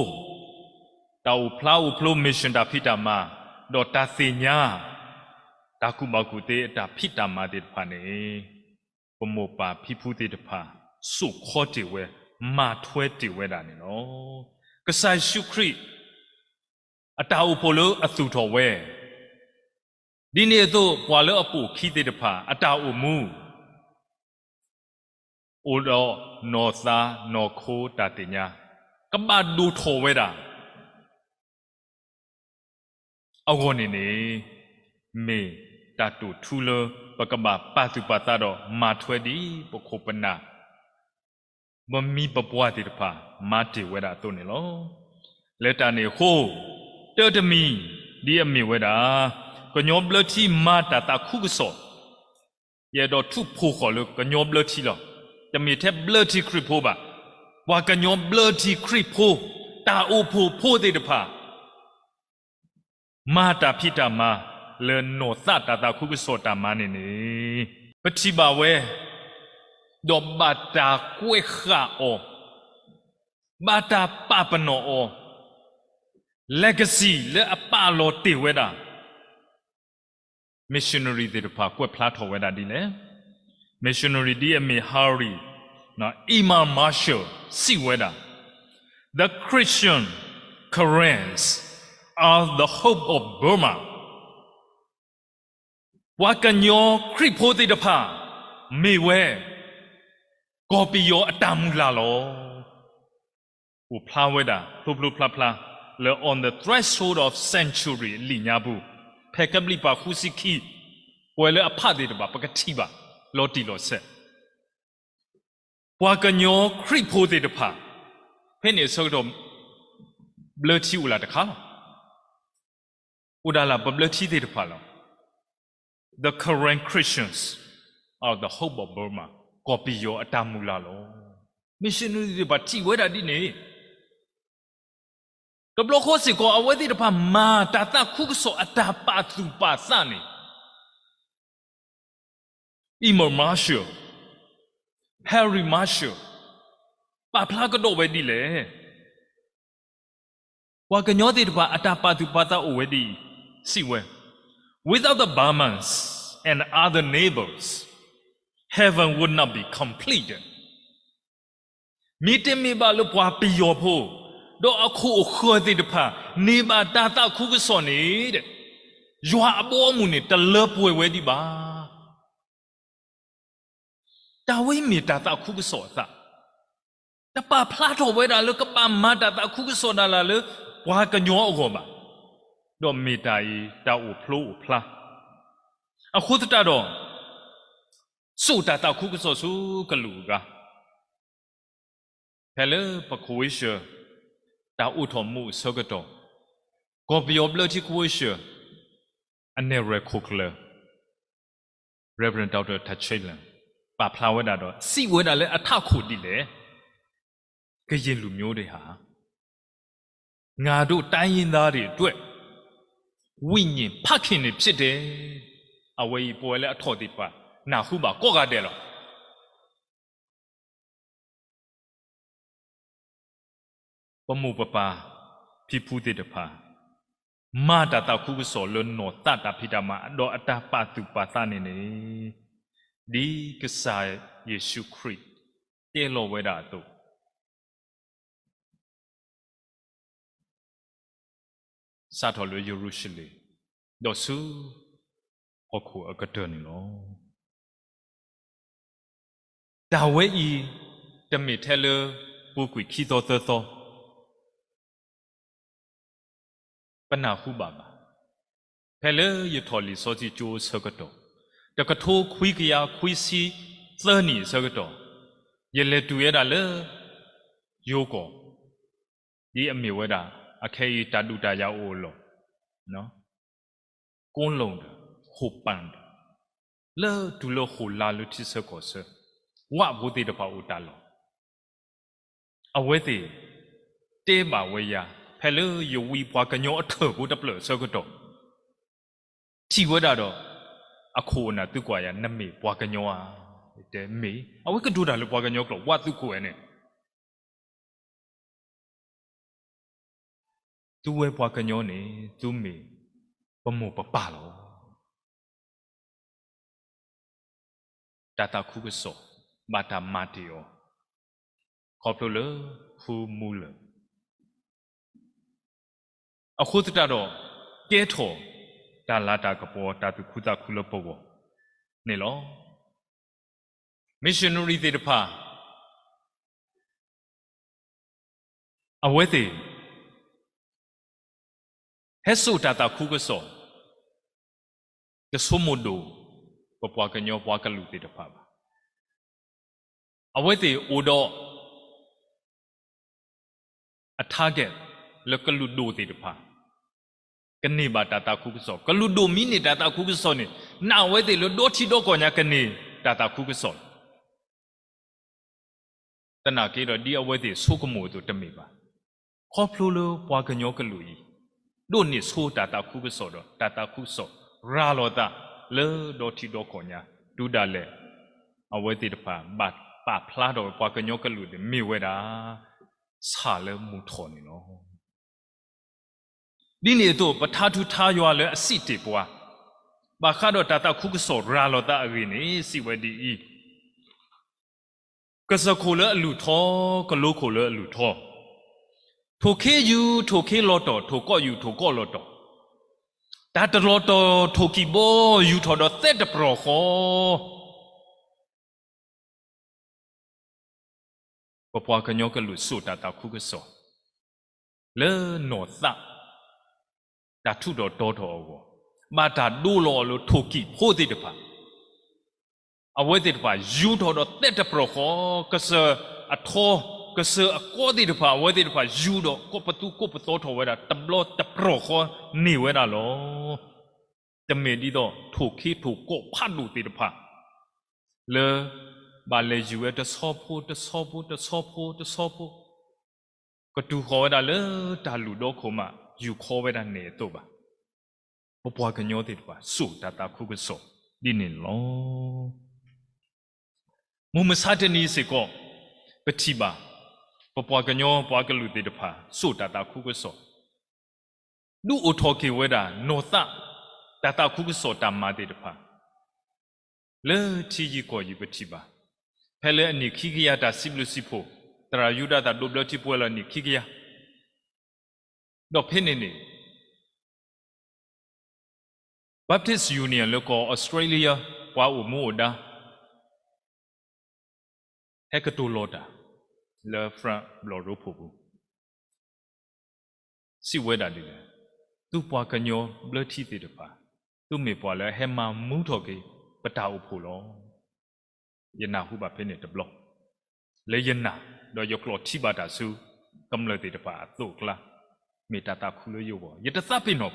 တၢ်အိၣ်ဖျါအိၣ်ဖျိ mission တၢ်ဖံးတၢ်မၤ, ဒီးတၢ်သ့ၣ်ညါ တၢ်ကူၣ်ဘၣ်ကူၣ်သ့အတၢ်ဖံးတၢ်မၤသ့ၣ်တဖၣ်န့ၣ် ပမိၢ်ပၢ်ဖံဖုသ့ၣ်တဖၣ် စိာ်ခီတ့ၢ်ဝဲ မၤထွဲတ့ၢ်ဝဲဒၣ်န့ၣ်လီၤ. ကစၢ်ယ့ၣ်ၡူးခရံာ် အတၢ်အိၣ်ဖှိၣ်လၢအသူၣ်ထီၣ်ဝဲ, ဒ်န့ၣ်အသိး ပှၤလၢအပိာ်အခံသ့ၣ်တဖၣ် အတၢ်အိၣ်မူ အိၣ်ဒီးနီၢ်သးနီၢ်ခိတၢ်သ့ၣ်ညါ ကဘၣ်ဒိၣ်ထီၣ်ဝဲဒၣ် အဂီၢ်န့ၣ်န့ၣ် မ့ၢ်တၢ်တိာ်ထူလၢပကဘၣ်ပာ်သူၣ်ပာ်သးဒီးမၤထွဲဒ်ပခိၣ်ပနၢ် ပမိၢ်ပပၢ်သ့ၣ်တဖၣ် မၤတ့ၢ်ဝဲဒၣ်အသိးန့ၣ်လီၤ. လၢတၢ်န့ၣ်အဃိ တၢတမံၤ ဒ်အမ့ၢ်ဝဲဒၣ် ကညီဘျၢထံမၤတၢ်သးခုကစီၣ် ယအဲၣ်ဒိးထူးဖှိၣ်ဃီၤလၢကညီဘျၢထံလီၤ. တမ့ၢ်ထဲဘျၢထံခရံာ်ဖိဘၣ်. ပှၤကညီဘျၢထံခရံာ်ဖိ တၢ်အိၣ်ဖှိၣ်ဖိသ့ၣ်တဖၣ် မၤတၢ်ဖံးတၢ်မၤ လၢနီၢ်သးတၢ်သးခုကစီၣ်တၢ်မၤန့ၣ်န့ၣ် ပထံၣ်ဘၣ်ဝဲ ဒီးဘၣ်တၢ်ကွဲးဃာ်အီၤ, ဘၣ်တၢ်ပာ်ပနီၣ်အီၤ, legacy လၢအပာ်လီၤတ့ၢ်ဝဲဒၣ် missionary သ့ၣ်တဖၣ်ကွဲးဖျါထီၣ်ဝဲဒၣ်ဒ်လဲၣ်. missionary ဒ်အမ့ၢ် Harry Ema Marshall စံးဝဲဒၣ်, The Christian Karens are the hope of Burma. ပှၤကညီခရံာ်ဖိသ့ၣ်တဖၣ် မ့ၢ်ဝဲ ကီၢ်ပယီၤအတၢ်မုၢ်လၢ်လီၤ. အိၣ်ဖျါဝဲဒၣ်ဖျိဖျိဖျါဖျါ လၢ On the Threshold of Century အလံာ်ညါပူၤ ဖဲကဘျံးပၤဃုဆံခံ ပဝဲလၢအဖးသ့ၣ်တဖၣ် ပကထံၣ်ဘၣ် လီၤတံၢ်လီၤဆဲး ပှၤကညီခရံာ်ဖိသ့ၣ်တဖၣ် ဖဲန့ၣ်အဆၢကတီၢ် ဘျၢထံအိၣ်လၢတခါလီၤ. အိၣ်ဒၣ်လၢပဘျၢထံသ့ၣ်တဖၣ်လီၤ. The Karen Christians are the hope of Burma. ကီၢ်ပယီၤအတၢ်မုၢ်လၢ်လီၤ. missionary သ့ၣ်တဖၣ်ထံၣ်ဝဲဒၣ်ဒ်န့ၣ် တဘျီဃီစ့ၢ်ကီး အဝဲသ့ၣ်တဖၣ်မၤတၢ်သးခုကစီၣ်အတၢ်ပာ်သူၣ်ပာ်သးန့ၣ် Ema Marshall, Harry Marshall ပာ်ဖျါကဒီးဝဲဒ်လဲၣ်. ပှၤကညီသ့ၣ်တဖၣ်အတၢ်ပာ်သူၣ်ပာ်သးအိၣ်ဝဲဒ်အံၤ, စံးဝဲ, Without the Burmans and other neighbors, heaven would not be complete. မ့တမ့ၢ်ဘၣ်လၢပှၤပယီၤဖိ ဒီးအခိၣ်အဃၢၤသ့ၣ်တဖၣ် န့ၢ်ဘၣ်တၢ်သးခုကစီၣ်န့ၣ် ယွၤအဘီအမုၢ်န့ၣ် တလၢပှဲၤဝဲဒံးဘၣ်. တၢ်ဝဲအံၤမ့ၢ်တၢ်သးခုကစီၣ်အသး, တပာ်ဖျါထီၣ်ဝဲဒၣ်လၢကဘၣ်မၤတၢ်သးခုကစီၣ်ဒၣ်လဲာ်လၢပှၤကညီအဂီၢ်ဘၣ်, ဒီးမ့ၢ်တၢ်အံၤတၢ်အိၣ်ဖျိအိၣ်ဖျါ, အဃိသတးဒီး စိာ်တၢ်သးခုကစီၣ်ဆူကလူးအဂၤ ဖဲလၢပကဝ့ၤဆှၢ တၢ်အိးထီၣ်မူးအဆၢကတီၢ်, ကီၢ်ပယီၤဘျၢထံကဝ့ၤဆှၢ အနဲၣ်ရွဲၣ်ခိၣ်ကျၢၢ် Reverend Doctor Tachilin ပာ်ဖျါဝဲဒၣ်ဒီး စံးဝဲဒၣ်လၢအထးခိၣ်ဒ်လဲၣ်, ကရင်လူမျိုးတွေဟာ ငါတို့တိုင်းရင်းသားတွေအတွက် ဝိညာဉ်ဖခင်တွေဖြစ်တယ်. အဝဲအံၤပဝဲလၢအထီၣ်သ့ၣ်တဖၣ် နၢ်ဟူဘၣ်ကိးဂၤဒဲးလီၤ. ပမိၢ်ပပၢ်ဖံဖုသ့ၣ်တဖၣ် မၤတၢ်သးခုကစီၣ်လၢနီၢ်သးတၢ်ဖံးတၢ်မၤ ဒီးအတၢ်ပာ်သူၣ်ပာ်သးန့ၣ်န့ၣ်, ဒ်ကစၢ်ယ့ၣ်ၡူးခရံာ်တဲလီၤဝဲဒၣ်အသိး စးထီၣ်လၢယရူၤၡလ့ၣ် ဒီးဆူဟီၣ်ခိၣ်အကတၢၢ်န့ၣ်လီၤ. တၢ်ဝဲအံၤ တမ့ၢ်ထဲလၢပူၤကွံာ်ခံသီသၢသီ ပနၢ်ဟူဘၣ်ဘၣ်. ဖဲလၢယထီၣ်လံာ်စီဆှံကၠိအဆၢကတီၢ်, တကထိခွံကယၤခွံဆံသၢနံၣ်အဆၢကတီၢ်, ယလဲၤတုၤဝဲဒၣ်လၢယိၤကီၢ်, ဒ်အမ့ၢ်ဝဲဒၣ် အခဲအံၤတၢ်ဒုးတၢ်ယၤအိၣ်အလီၢ် ကိးလိာ်ဒီး ဟိၣ်ပၣ်ဒီး လၢတုၤလၢဟိၣ်လါလၢထံဆၢကီၢ်ဆၢ, ဝးဖိသ့ၣ်တဖၣ်အိၣ်တၢ်လီၢ်, အဝဲသ့ၣ်တဲဘၣ်ဝဲယၤ, ဖဲလၢယဝံပှၤကညီအထၢၣ်ဖိတဖျၢၣ်အဆၢကတီၢ်, ထံၣ်ဝဲဒၣ်ဒီး အခိၣ်အနၢ်သုကွၢ်ယၤ နမ့ၢ်ပှၤကညီဧါ, ယတဲမ့ၢ်, အဝဲကတိၤတၢ်လၢပှၤကညီကျိာ် ဝးသုးခိၣ်ဝဲန့ၣ် သုဝဲပှၤကညီန့ၣ် သုမ့ၢ်ပမိၢ်ပပၢ်လီၤ. တၢ်သးခုကစီၣ် ဘၣ်တၢ်မၤတ့ၢ်အီၤ ခီဖျိလၢ ဖုမူလၢၢ် အဃိသတးဒီး ကဲထီၣ်တၢ်လၤတၢ်ကပီၤ တၢ်သူၣ်ခုသးခုလၢပဂီၢ်န့ၣ်လီၤ. missionary သ့ၣ်တဖၣ် အဝဲသ့ၣ် ဟဲစိာ်တၢ်သးခုကစီၣ် တဆိကမိၣ်ဒိၣ် ပပှၤကညီပှၤကလုာ်သ့ၣ်တဖၣ်ဘၣ်. အဝဲသ့ၣ်အိၣ်ဒီး အ target လၢကလုာ်ဒိၣ်သ့ၣ်တဖၣ် ကန့ၢ်ဘၣ်တၢ်သးခုကစီၣ်, ကလုာ်ဒိၣ်မ့ၢ်န့ၢ်တၢ်သးခုကစီၣ်န့ၣ် နာ်ဝဲသ့ၣ်လၢဒီထံဒီကီၢ်ညါကန့ၢ်တၢ်သးခုကစီၣ်. သနာ်က့ဒီး ဒ်အဝဲသ့ၣ်ဆိကမိၣ်အသိးတမ့ၢ်ဘၣ်. ခီဖျိလၢပှၤကညီကလုာ်အံၤ ဒိးန့ၢ်ဆိတၢ်သးခုကစီၣ်ဒီး တၢ်သးခုကစီၣ်ရၤလီၤသးလၢဒီထံဒီကီၢ်ညါ တုၤဒၣ်လဲာ် အဝဲသ့ၣ်တဖၣ်ဘၣ်ပာ်ဖျါထီၣ်ဝဲ ပှၤကညီကလုာ်သ့ၣ်မ့ၢ်ဝဲဒၣ် ဆၣ်လၢမုၢ်ထီၣ်န့ၣ်လီၤ. ဒ်န့ၣ်အသိး ပထါထူထါယွၤလၢအစံးတ့ၢ်ပှၤ ဘၣ်ဃးဒီးတၢ်သးခုကစီၣ်ရၤလီၤသးအဂ့ၢ်န့ၣ် စံးဝဲဒ်အံၤ, ကစၢၢ်ခိၣ်လၢအလုၢ်ထီ, ကလိခိၣ်လၢအလုၢ်ထီ, ထိၣ်ခ့ယူၤထိၣ်ခ့လီၤတီၢ်, ထိၣ်ကီၢ်ယူၤထိၣ်ကီၢ်လီၤတီၢ်, တၢ်တလီၤတီၢ်ထိၣ်ကံၢ်ဘီ ယူၤထီၣ်ဒီးသဲတပြီၢ်ဃီ ပပှၤကညီကလုာ်စိာ်တၢ်သးခုကစီၣ် လၢနီၢ်သး တၢ်ထူးထီၣ်တီၤထီၣ်အဂီၢ်, ဘၣ်တၢ်ဒိလီၤအီၤလၢထိၣ်ကံၢ်ဖိသ့ၣ်တဖၣ်, အဝဲသ့ၣ်တဖၣ်ယူၤထီၣ်ဒီးသဲတပြီၢ်ဃီ, ကစၢၢ်အထီ, ကစၢၢ်အကီသ့ၣ်တဖၣ် အဝဲသ့ၣ်တဖၣ်ယူၤဒီးကိးပသူကိးပသီထီၣ်ဝဲဒၣ် တဘျီတပြီၢ်ဃီန့ၢ်ဝဲဒၣ်လီၤ. တမ့ၢ်ဒ်သိးထိၣ်ခ့ထိၣ်ကီၢ်ဖးဒိၣ်သ့ၣ်တဖၣ် လၢ ဘၣ်လဲၤယူၤဝဲတဆီဖိတဆီဖိတဆီဖိတဆီဖိ, ကတုၤဃီၤဝဲဒၣ်လၢတၢ်လုၢ်ဒီခိၣ်မး ယူၤခီဝဲဒၣ်န့ၣ်အသိးဘၣ်. ပပှၤကညီသ့ၣ်တဖၣ် စိာ်တၢ်သးခုကစီၣ်ဒ်န့ၣ်လီၤ. မုၢ်မဆါတနံၤစ့ၢ်ကီး ပထံၣ်ဘၣ် ပပှၤကညီပှၤကလုာ်သ့ၣ်တဖၣ် စိာ်တၢ်သးခုကစီၣ် ဒုးအိၣ်ထီၣ်က့ၤဝဲဒၣ် နီၢ်သး တၢ်သးခုကစီၣ်တၢ်မၤသ့ၣ်တဖၣ် လၢထံယံၤကီၢ်ယံၤပထံၣ်ဘၣ်. ဖဲလၢအနံၣ်ခံကယၤတၢ်စံးဘျုးစံးဖှိၣ် သရၣ်ယူဒၤသးဒိးဘျၢထံပှဲၤလီၤနံၣ်ခံကယၤ ဒီးဖဲန့ၣ်န့ၣ် Baptist Union လၢကီၢ်အီစထြ့လယါ ပှၤအိၣ်မူအိၣ်ဒါ, ဟဲကတိၤလီၤတၢ် လၢ France ဘျီၣ်ရိဖှိၣ်ပူၤ စံးဝဲဒၣ်ဒ်လဲၣ်, သုပှၤကညီဘျၢထံသ့ၣ်တဖၣ် သုမ့ၢ်ပှၤလၢအဟဲမၤမူထီၣ်က့ၤ ပတၢ်အိၣ်ဖှိၣ်လီၤ. ယနၢ်ဟူဘၣ်ဖဲန့ၣ်တဘျီ, လၢယနာ် ဒီးယကျိးထံဘၣ်တၢ်ဆူ ကမျၢၢ်သ့ၣ်တဖၣ်အသိးအကျါ, မ့ၢ်တၢ်သးခုလၢယဂီၢ်, ယတသးပ့ၤနီၣ်ဘၣ်.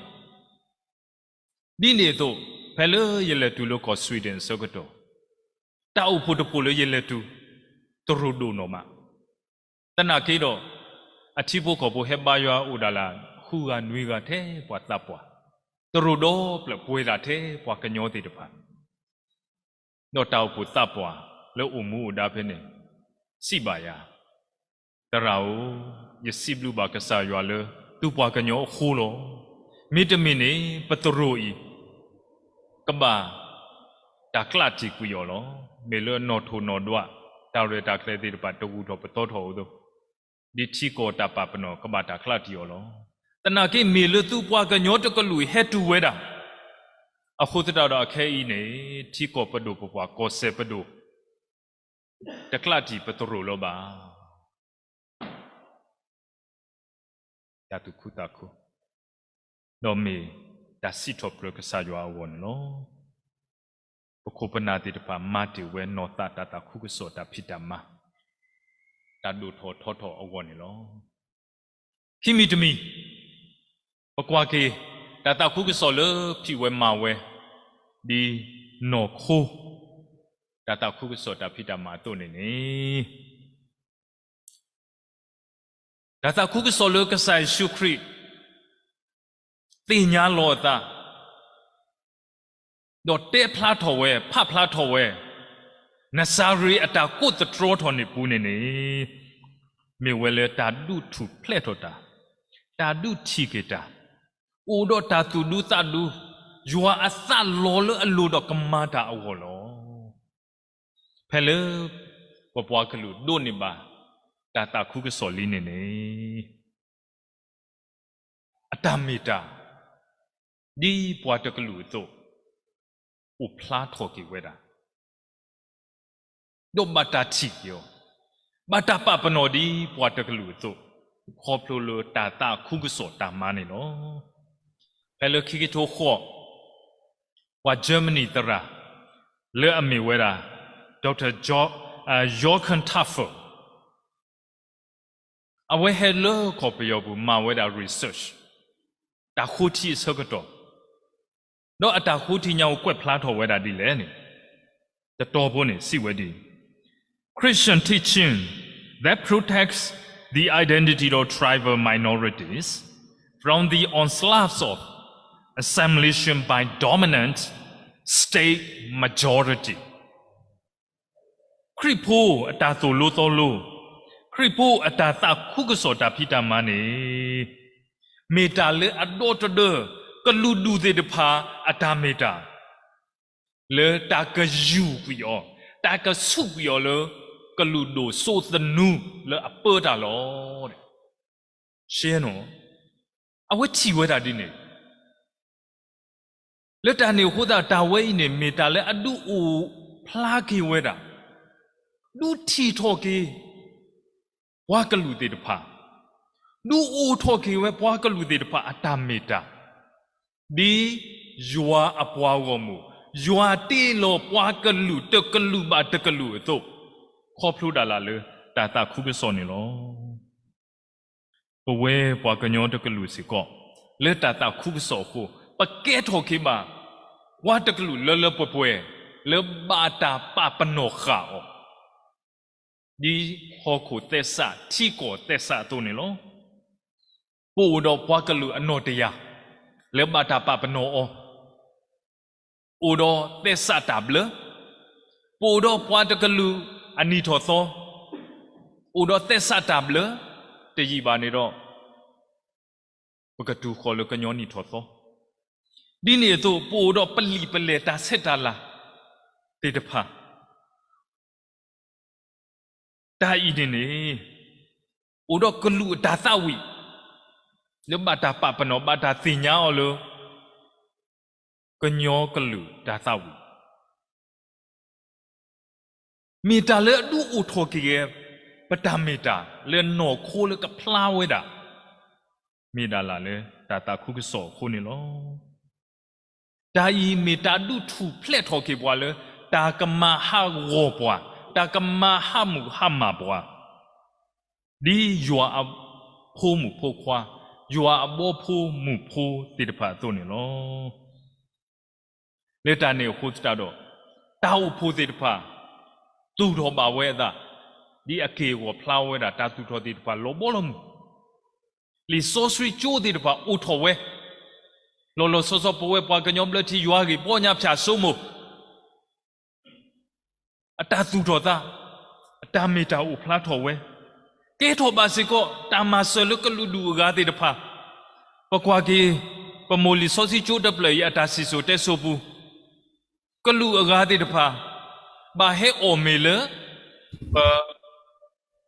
ဒ်န့ၣ်အသိး ဖဲလၢယလဲၤတုၤလၢကီၢ် Sweden အဆၢကတီၢ်, တၢ်အိၣ်ဖှိၣ်တဖှိၣ်လၢယလဲၤတုၤ တရိၤဒိၣ်နီၢ်မး, သနာ်က့ဒီး အထံဖိကီၢ်ဖိဟဲဘါယွၤအိၣ်ဒၣ်လၢ ဃုဂၤနွံဂၤထဲပှၤသးပှၢ်, တရိၤဒီဖျၢၣ်ပှဲၤဒၣ်ထဲပှၤကညီသ့ၣ်တဖၣ်, ဒီးတၢ်အိၣ်ဖှိၣ်သးပှၢ်လၢအိၣ်မူအိၣ်ဒါဖဲန့ၣ် စံးဘၣ်ယၤ, သရၣ်ဧၢ, ယစံးဘျုးဘၣ်ကစၢ်ယွၤလၢသုပှၤကညီအဃိလီၤ. မ့တမ့ၢ်န့ၣ် ပတရိၤအံၤ ကဘၣ်တၢ်ကျးတံာ်ကွံာ်အီၤလီၤ. မ့ၢ်လၢနီၣ်ထိၣ်နီၣ်ဒွး တၢ်ရဲၣ်တၢ်ကျဲၤသ့ၣ်တဖၣ် တဂုၤထီၣ်ပသီထီၣ်အသိး, ဒ်ထံကီၢ်တၢ်ပာ်ပနီၣ်ကဘၣ်တၢ်ကျးတံာ်အီၤလီၤ. သနာ်က့မ့ၢ်လၢသုပှၤကညီတကလုာ်ဟဲတုၤဝဲဒၣ် အဃိသတးဒီးအခဲအံၤန့ၣ် ထံကီၢ်ပဒိၣ်ပပှၢ်ကီၢ်စဲၣ်ပဒိၣ် တကျးတံာ်ပတရိၤလၢၤဘၣ်. တၢ်သူၣ်ခုသးခု ဒီးမ့ၢ်တၢ်စံးထီၣ်ပတြၢၤကစၢ်ယွၤအဂီၢ်န့ၣ်လီၤ. ပခိၣ်ပနၢ်သ့ၣ်တဖၣ်မၤတ့ၢ်ဝဲနီၢ်သးတၢ်သးခုကစီၣ်တၢ်ဖံးတၢ်မၤ တၢ်ဒိၣ်ထီၣ်ထီထီၣ်အဂီၢ်န့ၣ်လီၤ. ခံမံၤတမံၤ ပကွၢ်က့ၤ တၢ်သးခုကစီၣ်လၢဖံးဝဲမၤဝဲ ဒ်နီၢ်ခိ တၢ်သးခုကစီၣ်တၢ်ဖံးတၢ်မၤအသိးန့ၣ်န့ၣ် တၢ်သးခုကစီၣ်လၢကစၢ်ယ့ၣ်ၡူးခရံာ် သ့ၣ်ညါလီၤအသး ဒီးတဲဖျါထီၣ်ဝဲ ဖးဖျါထီၣ်ဝဲ နစၤရ့းအတၢ်ကိးသတြီထီၣ်န့ၣ်ပူၤန့ၣ်န့ၣ် မ့ၢ်ဝဲလၢတၢ်ဒုးထူၣ်ဖျဲးထီၣ်တၢ်, တၢ်ဒုးထံၣ်က့ၤတၢ်, အိၣ်ဒီးတၢ်သူၣ်ဒူသးဒူ, ယွၤအသးလီၤလၢအလိၤဒီးကမၤတၢ်အဂီၢ်လီၤ. ဖဲလၢပပှၤကလုာ်ဒိးန့ၢ်ဘၣ် တၢ်သးခုကစီၣ်လံန့ၣ်န့ၣ် အတၢ်မ့ၢ်တၢ် ဒ်ပှၤတကလုာ်အသိး အိၣ်ဖျါထီၣ်က့ၤဝဲဒၣ် ဒီးဘၣ်တၢ်ထံၣ်က့ၤအီၤ, ဘၣ်တၢ်ပာ်ပနီၣ်ဒ်ပှၤတကလုာ်အသိး, ခီဖျိလၢတၢ်သးခုကစီၣ်တၢ်မၤန့ၣ်လီၤ. ဖဲလၢခံကထိဃီ, ပှၤ Germany သရၣ် လၢအမ့ၢ်ဝဲဒၣ် Doctor Jo- Jochen Tafel အဝဲဟဲလၢကီၢ်ပယီၤပူၤမၤဝဲဒၣ် research တၢ်ဃိထံအဆၢကတီၢ်, ဒီးအတၢ်ဃိထံညါအိၣ်ကွဲးဖျါထီၣ်ဝဲဒၣ်ဒ်လဲၣ်န့ၣ်, တတီၤဖိန့ၣ် စံးဝဲဒ်အံၤ, Christian teaching that protects the identity of tribal minorities from the onslaughts of assimilation by dominant state majority. ခရံာ်ဖိအတၢ်သိၣ်လိသီလိ, ခရံာ်ဖိအတၢ်သးခုကစီၣ်တၢ်ဖံးတၢ်မၤန့ၣ်, မ့ၢ်တၢ်လၢအဒီသဒၢ ကလုာ်ဒူၣ်သ့ၣ်တဖၣ်အတၢ်မ့ၢ်တၢ်, လၢတၢ်ကယူၤကွံာ်အီၤ, တၢ်ကဆူးကွံာ်အီၤလၢ ကလုာ်ဒိၣ်စိသနူလၢအပၢတၢ်လီၤ. ရှဲနီၤ, အဝဲထံၣ်ဝဲဒၣ်ဒ်န့ၣ် လၢတၢ်န့ၣ်အဃိသတး တၢ်ဝဲအံၤန့ၣ် မ့ၢ်တၢ်လၢအဒုးအိၣ်ဖျါက့ၤဝဲဒၣ်, ဒုးထံၣ်ထီၣ်က့ၤ ပှၤကလုာ်သ့ၣ်တဖၣ်, ဒုးအိၣ်ထီၣ်က့ၤဝဲပှၤကလုာ်သ့ၣ်တဖၣ်အတၢ်မ့ၢ်တၢ်, ဒ်ယွၤအပှၤဂီၢ်မုၢ်, ယွၤတ့လီၤပှၤကလုာ်တကလုာ်ဘၣ်တကလုာ်အသိး, ခီဖျိဒၣ်လၢ်လၢတၢ်သးခုကစီၣ်န့ၣ်လီၤ. ပဝဲပှၤကညီတကလုာ်စ့ၢ်ကီး လၢတၢ်သးခုကစီၣ်အဃိ, ပကဲထီၣ်က့ၤဘၣ် ပှၤတကလုာ်လၢလၢပှဲၤပှဲၤ လၢဘၣ်တၢ်ပာ်ပနီၣ်ဃာ်အီၤ, ဒ်ဟီၣ်ခိၣ်သဲစး ထံကီၢ်သဲစးအသိးန့ၣ်လီၤ. ပအိၣ်ဒီးပှၤကလုာ်အနီၢ်တယၢ် လၢဘၣ်တၢ်ပာ်ပနီၣ်အီၤ, အိၣ်ဒီးသဲစးတၢ်ဘျၢ, ပအိၣ်ဒီးပှၤတကလုာ်အနံၣ်ထီၣ်သီ, အိၣ်ဒီးသဲစးတၢ်ဘျၢ, တယံာ်ဘၣ်န့ၣ်ဒီး ပကတုၤဃီၤလၢကညီနံၣ်ထီၣ်သီ, ဒ်န့ၣ်အသိး ပအိၣ်ဒီးပလံာ်ပလဲၢ်တၢ်ဆဲးတၢ်လၤသ့ၣ်တဖၣ် တၢ်အံၤန့ၣ်န့ၣ် အိၣ်ဒီးကလုာ်အတၢ်သးဝံၣ် လၢဘၣ်တၢ်ပာ်ပနီၣ် ဘၣ်တၢ်သ့ၣ်ညါအီၤလၢ ကညီကလုာ်တၢ်သးဝံၣ် မ့ၢ်တၢ်လၢအဒုးအိၣ်ထီၣ်က့ၤ ပတၢ်မ့ၢ်တၢ်လၢနီၢ်ခိလၢကဖျါဝဲဒၣ် မ့ၢ်ဒၣ်လၢ်လၢတၢ်သးခုကစီၣ်အဃိန့ၣ်လီၤ. တၢ်အံၤမ့ၢ်တၢ်ဒုးထူၣ်ဖျဲးထီၣ်က့ၤပှၤလၢ တၢ်ကမၤဟးဂီၤပှၤ, တၢ်ကမၤဟးမုၢ်ဟးမၢ်ပှၤ, ဒ်ယွၤအဖိမုၣ်ဖိခွါ, ယွၤအဘီဖိမုၣ်ဖိသ့ၣ်တဖၣ်အသိးန့ၣ်လီၤ. လၢတၢ်န့ၣ်အဃိသတးဒီး, တၢ်အိၣ်ဖှိၣ်သ့ၣ်တဖၣ် သူၣ်ထီၣ်ဘၣ်ဝဲအသး, ဒ်အက့ၢ်အဂီၤဖျါဝဲဒၣ် တၢ်သူၣ်ထီၣ်သ့ၣ်တဖၣ်လီၤဘီလီၤမုၢ်, လံာ်စီဆှံကၠိသ့ၣ်တဖၣ်အိၣ်ထီၣ်ဝဲ, လီၤလီၤဆီဆီပဝဲပှၤကညီဘျၢထံယွၤဂ့ၢ်ပီညါဖၠၣ်စိမိၤ အတၢ်သူၣ်ထီၣ်သး, အတၢ်မ့ၢ်တၢ်အိၣ်ဖျါထီၣ်ဝဲ, ကဲထီၣ်ဘၣ်စ့ၢ်ကီး တၢ်မၤစၢၤလၢကလုာ်ဒူၣ်အဂၤသ့ၣ်တဖၣ်, ပကွၢ်က့ၤ ပမိၢ်လံာ်စီဆှံကၠိတဖျၢၣ်အံၤ အတၢ်စံၣ်စိၤတဲစိၤပူၤ, ကလုာ်အဂၤသ့ၣ်တဖၣ် ဘၣ်ဟဲအီၣ်မ့ၤလၢ ပ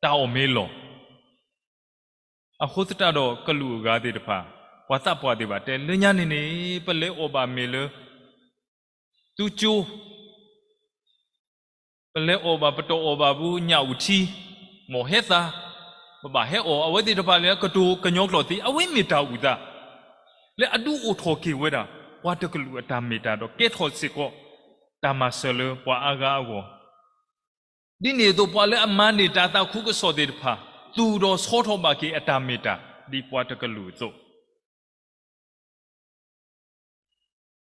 တၢ်အီၣ်မ့ၤလီၢ် အဃိသတးဒီးကလုာ်အဂၤသ့ၣ်တဖၣ်, ပှၤသးပှၢ်သ့ၣ်တဖၣ်တဲ လၢညါန့ၣ်န့ၣ် ပလဲၤအီၣ်ဘၣ်မ့ၤလၢ သူကၠိ, ပလဲၤအီၣ်ဘၣ် ပတအီၣ်ဘၣ်ဘူး ညၣ်အူထံ, မီၢ်ဟဲသၣ်, ပဘၣ်ဟဲအီၣ် အဝဲသ့ၣ်တဖၣ်လၢကတိၤကညီကျိာ်သ့ အဝဲမ့ၢ်တၢ်အိၣ်သး လၢအဒုးအိၣ်ထီၣ်က့ၤဝဲဒၣ် ပှၤတကလုာ်အတၢ်မ့ၢ်တၢ်ဒီးကဲထီၣ်စ့ၢ်ကီး တၢ်မၤစၢၤလၢပှၤအါဂၤအဂီၢ် ဒ်န့ၣ်အသိး ပှၤလၢအမၤန့ၢ်တၢ်သးခုကစီၣ်သ့ၣ်တဖၣ် သူၣ်ထီၣ်ဆီထီၣ်ဘၣ်က့ၤအတၢ်မ့ၢ်တၢ် ဒ်ပှၤတကလုာ်အသိး,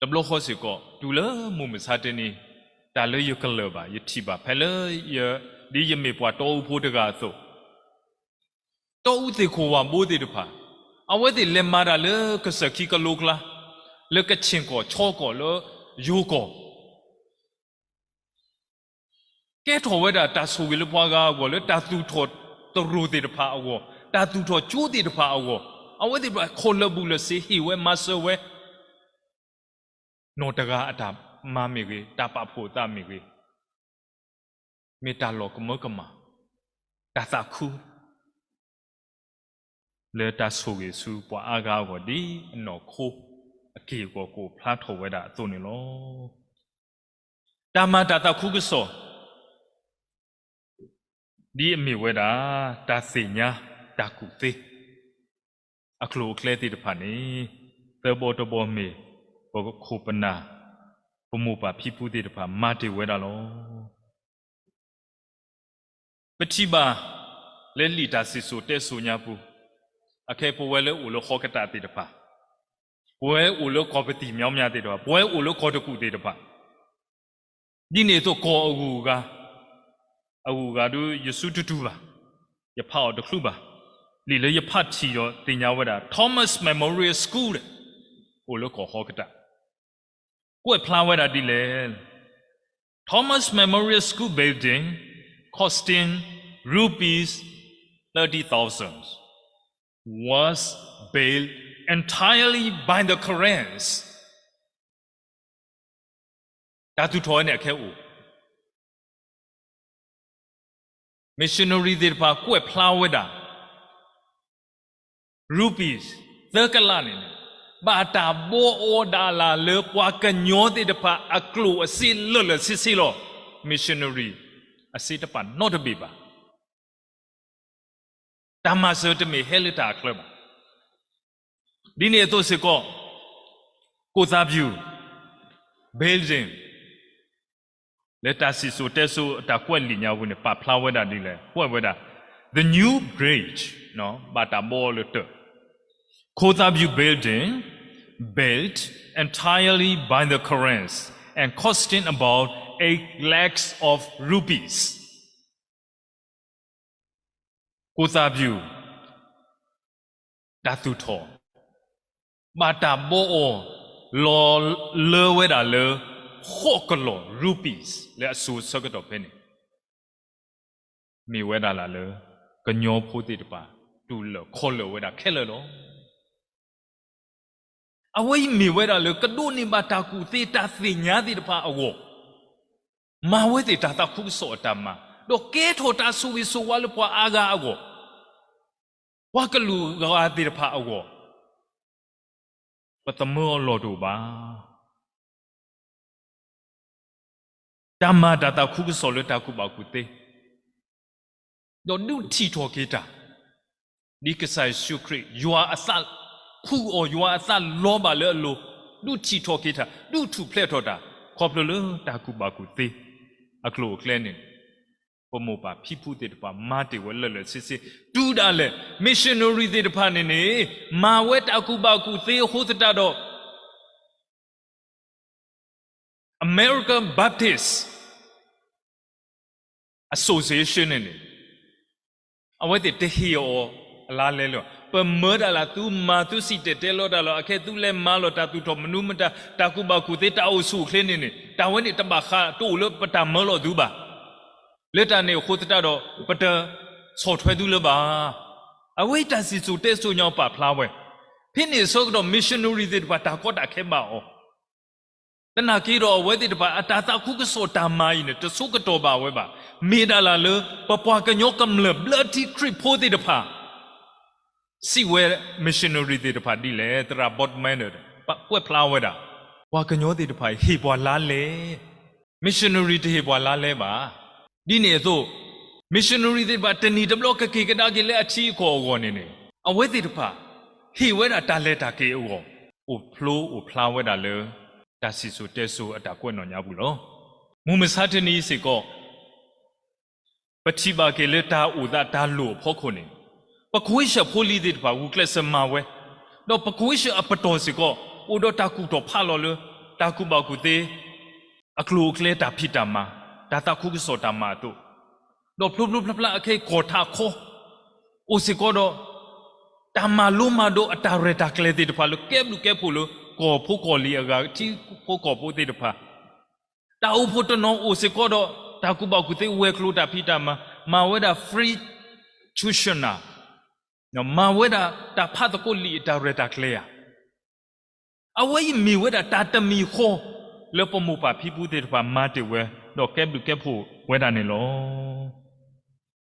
တဘျီဃီစ့ၢ်ကီး တုၤလၢမုၢ်မဆါတနံၤ, တၢ်လၢယကလၢၢ်ဘၣ် ယထံၣ်ဘၣ်ဖဲလၢယ, ဒ်ယမ့ၢ်ပှၤတီအူဖိတဂၤအသိး, တီအူသ့ၣ်ခိၣ်ဝၣ်ဘိသ့ၣ်တဖၣ်, အဝဲသ့ၣ်လဲၤမၤတၢ်လၢကစၢၢ်ခံကလိကျါ, လၢကဆ့ၣ်ကီၢ် ဆီကီၢ် လၢယိၤကီၢ် ကဲထီၣ်ဝဲဒၣ်တၢ်ဆိၣ်ဂ့ၤလၢပှၤဂၤအဂီၢ် လၢတၢ်သူၣ်ထီၣ်သရိာ်သ့ၣ်တဖၣ်အဂီၢ်, တၢ်သူၣ်ထီၣ်ကၠိသ့ၣ်တဖၣ်အဂီၢ်, အဝဲသ့ၣ်တဖၣ်ခိၣ်လၢာ်ဘူးလၢာ်စ့ ဟ့ၣ်ဝဲမၤစၢၤဝဲ, နီၢ်တဂၤအတၢ်မၤမ့ၢ်ဂ့ၤ, တၢ်ပာ်ဖှိၣ်အသးမ့ၢ်ဂ့ၤ, မ့ၢ်တၢ်လီၤကမၢကမၣ်, တၢ်သးခု လၢတၢ်ဆိၣ်ဂ့ၤဆူပှၤအါဂၤအဂီၢ် ဒ်အနီၢ်ခိအက့ၢ်အဂီၤကအိၣ်ဖျါထီၣ်ဝဲဒၣ်အသိးန့ၣ်လီၤ. တၢ်မၤတၢ်သးခုကစီၣ် ဒ်အမ့ၢ်ဝဲဒၣ် တၢ်သ့ၣ်ညါတၢ်ကူၣ်သ့ အကျိၤအကျဲသ့ၣ်တဖၣ်န့ၣ် သၢဘီတဘီမ့ၢ် ပခိၣ်ပနၢ် ပမိၢ်ပၢ်ဖံဖုသ့ၣ်တဖၣ်မၤတ့ၢ်ဝဲဒၣ်လီၤ. ပထံၣ်ဘၣ်လၢလံာ်တၢ်စံၣ်စိၤတဲစိၤညါပူၤ, အခဲအံၤပဝဲလၢအိၣ်လၢဟီကတၢၢ်သ့ၣ်တဖၣ်, ပဝဲအိၣ်လၢကီၢ်ပသံၣ်မၠီမၠၣ်သ့ၣ်တဖၣ်, ပဝဲအိၣ်လၢကီၢ်တကူၣ်သ့ၣ်တဖၣ်, ဒ်န့ၣ်အသိးကီၢ်အဂုၤအဂၤ, အဂုၤအဂၤဒုးယစုတတူၢ်ဘၣ်, ယဖးအီၤတချုးဘၣ်, လံာ်လၢယဖးထံၣ်ဒီးသ့ၣ်ညါဝဲဒၣ် Thomas Memorial School အိၣ်လၢကီၢ်ဟီကတၢၢ် ကွဲးဖျါဝဲဒၣ်ဒ်လဲၣ်, Thomas Memorial School building costing rupees thirty thousand was built entirely by the Karens. တၢ်သူၣ်ထီၣ်ဝဲန့ၣ်အခဲအိၣ် missionary သ့ၣ်တဖၣ်ကွဲးဖျါဝဲဒၣ် rupees သၢကလးန့ၣ်န့ၣ် ဘၣ်တၢ်ဘီအီၤဒၣ်လၢ်လၢပှၤကညီသ့ၣ်တဖၣ်အကျိၣ်အစ့လၢာ်လၢာ်ဆ့ဆ့လီၤ. missionary အစ့တပာ်နီတဘ့ၣ်ဘၣ်. တၢ်မၤစၢၤတမ့ၢ်ဟဲလၢတၢ်အချၢဘၣ်. ဒ်န့ၣ်အသိးစ့ၢ်ကီး ကိၣ်သၣ်ပျူၤ building လၢတၢ်စံၣ်စိၤတဲစိၤအတၢ်ကွဲးလံာ်ညါပူၤန့ၣ် ပာ်ဖျါဝဲဒၣ်ဒ်လဲၣ်, ကွဲးဝဲဒၣ် The New Bridge ဘၣ်တၢ်ဘီအီၤလၢတၢၢ်, Kotabu Building built entirely by the Karens and costing about eight lakhs of rupees. ကိၣ်သၣ်ပျူၤ တၢ်သူၣ်ထီၣ် ဘၣ်တၢ်ဘီအီၤ လီၤလၢဝဲဒၣ်လၢ ဃိးကလီၢ် rupees လၢအစိၤဆၢကတီၢ်ဖဲန့ၣ် မ့ၢ်ဝဲဒၣ်လၢ်လၢ ကညီဖိသ့ၣ်တဖၣ် တူၢ်လၢာ်ခီၣ်လၢာ်ဝဲဒၣ်ခဲလၢာ်လီၤ. အဝဲအံၤမ့ၢ်ဝဲဒၣ်လၢကဒိးန့ၢ်ဘၣ်တၢ်ကူၣ်သ့တၢ်သ့ၣ်ညါသ့ၣ်တဖၣ်အဂီၢ်, မၤဝဲသ့ၣ်တၢ်သးခုကစီၣ်အတၢ်မၤ, ဒီးကဲထီၣ်တၢ်ဆိၣ်ဂ့ၤဆိၣ်ဝါလၢပှၤအါဂၤအဂီၢ်, ပှၤကလုာ်ဂၤသ့ၣ်တဖၣ်အဂီၢ်, ပသမၢအီၤလီၢ်တအိၣ်ဘၣ်. တၢ်မၤတၢ်သးခုကစီၣ်လၢတၢ်ကူၣ်ဘၣ်ကူၣ်သ့, ဒီးဒုးထံၣ်ထီၣ်က့ၤတၢ် ဒ်ကစၢ်ယ့ၣ်ၡူးခရံာ် ယွၤအသးခူအီၤ, ယွၤအသးလီၤဘၣ်လၢအလိၤ, ဒုးထံၣ်ထီၣ်က့ၤတၢ်, ဒုးထူၣ်ဖျဲးထီၣ်တၢ်, ခီဖျိလၢတၢ်ကူၣ်ဘၣ်ကူၣ်သ့အကျိၤအကျဲန့ၣ်, ပမိၢ်ပၢ်ဖံဖုသ့ၣ်တဖၣ် မၤတ့ၢ်ဝဲလၢာ်လၢာ်ဆ့ဆ့, တုၤဒၣ်လဲာ် missionary သ့ၣ်တဖၣ်န့ၣ်န့ၣ် မၤဝဲတၢ်ကူၣ်ဘၣ်ကူၣ်သ့အဃိသတးဒီး American Baptist Association န့ၣ်န့ၣ် အဝဲသ့ၣ်တဟ့ၣ်အီၤအလါလဲလၢၤဘၣ်. ပမၢဒၣ်လၢ သုမၤသုစံၣ်တဲၤတဲလီၤတၢ်လီၤ, အခဲသုလဲၤမၤလီၤတၢ်သူၣ်ထီၣ်မနုၤမတၤ တၢ်ကူၣ်ဘၣ်ကူၣ်သ့ တၢ်အိၣ်ဆူၣ်အိၣ်ချ့န့ၣ်န့ၣ် တၢ်ဝဲန့ၣ်တဘၣ်ဃးတအိၣ်လၢပတၢ်မၢလီၤသုဘၣ်. လၢတၢ်န့ၣ်အဃိသတးဒီး ပတဆီၣ်ထွဲသုလၢၤဘၣ်. အဝဲတၢ်စံၣ်စိၤတဲစိၤညါပာ်ဖျါဝဲ, ဖဲန့ၣ်အဆၢကတီၢ် missionary သ့ၣ်တဖၣ် တၢ်ကီတၢ်ခဲဘၣ်အီၤ သနာ်က့ဒီးအဝဲသ့ၣ်တဖၣ် အတၢ်သးခုကစီၣ်တၢ်မၤအံၤန့ၣ် တဆိကတီၢ်ဘၣ်ဝဲဘၣ်. မ့ၢ်ဒၣ်လၢ ပပှၤကညီကမျၢၢ်ဘျၢထံခရံာ်ဖိသ့ၣ်တဖၣ် စံးဝဲ missionary သ့ၣ်တဖၣ်ဒ်လဲၣ်, သရၣ် Boardman ကွဲးဖျါဝဲဒၣ်, ပှၤကညီသ့ၣ်တဖၣ် ဟ့ၣ်ပှၤလါလဲ, missionary တဟ့ၣ်ပှၤလါလဲဘၣ်. ဒ်န့ၣ်အသိး missionary သ့ၣ်တဖၣ် တနံၤတဘျီကက့ၤကဒါက့ၤလၢအထံအကီၢ်အဂီၢ်န့ၣ်န့ၣ် အဝဲသ့ၣ်တဖၣ် ဟ့ၣ်ဝဲဒၣ်တၢ်လဲၤတၢ်က့ၤအဂီၢ် အိၣ်ဖျိအိၣ်ဖျါဝဲဒၣ်လၢ တၢ်စံၣ်စိၤတဲစိၤအတၢ်ကွဲးနီၣ်ညါပူၤလီၤ. မုၢ်မဆါတနံၤစ့ၢ်ကီး ပထံၣ်ဘၣ်က့ၤလၢတၢ်အိၣ်သးတၢ်လိၣ်အဖီခိၣ်န့ၣ် ပကဝ့ၢ်ၡၢၣ်ဖိလံၤသ့ၣ်တဖၣ် ဂုာ်ကျဲးစၢးမၤဝဲ, ဒီးပကဝ့ၢ်ၡၢၣ်အပတီၢ်စ့ၢ်ကီး အိၣ်ဒီးတၢ်ကူၣ်ထီၣ်ဖးလီၤလၢ တၢ်ကူၣ်ဘၣ်ကူၣ်သ့ အကျိၤအကျဲတၢ်ဖံးတၢ်မၤ, တၢ်သးခုကစီၣ်တၢ်မၤအသိး, ဒီးဖျိဖျိဖျါဖျါအခဲအံၤကီၢ်ထးခီ အိၣ်စ့ၢ်ကီးဒီး တၢ်မၤလိမၤဒိးအတၢ်ရဲၣ်တၢ်ကျဲၤသ့ၣ်တဖၣ်လၢကဲဘျုးကဲဖှိၣ်လၢကီၢ်ဖိကီၢ်လံၤအဂၤ ထံဖိကီၢ်ဖိသ့ၣ်တဖၣ်, တၢ်အိၣ်ဖှိၣ်တနီၤအိၣ်စ့ၢ်ကီးဒီး တၢ်ကူၣ်ဘၣ်ကူၣ်သ့ဝဲၤကျိၤတၢ်ဖံးတၢ်မၤ, မၤဝဲဒၣ် free tuition ဧါ, မၤဝဲဒၣ်တၢ်ဖးသကိးလံာ်အတၢ်ရဲၣ်တၢ်ကျဲၤဧါ, အဝဲအံၤမ့ၢ်ဝဲဒၣ်တၢ်တမံၤဃီ လၢပမိၢ်ပၢ်ဖံဖုသ့ၣ်တဖၣ်မၤတ့ၢ်ဝဲ ဒီးကဲဘျုးကဲဖှိၣ်ဝဲဒၣ်န့ၣ်လီၤ.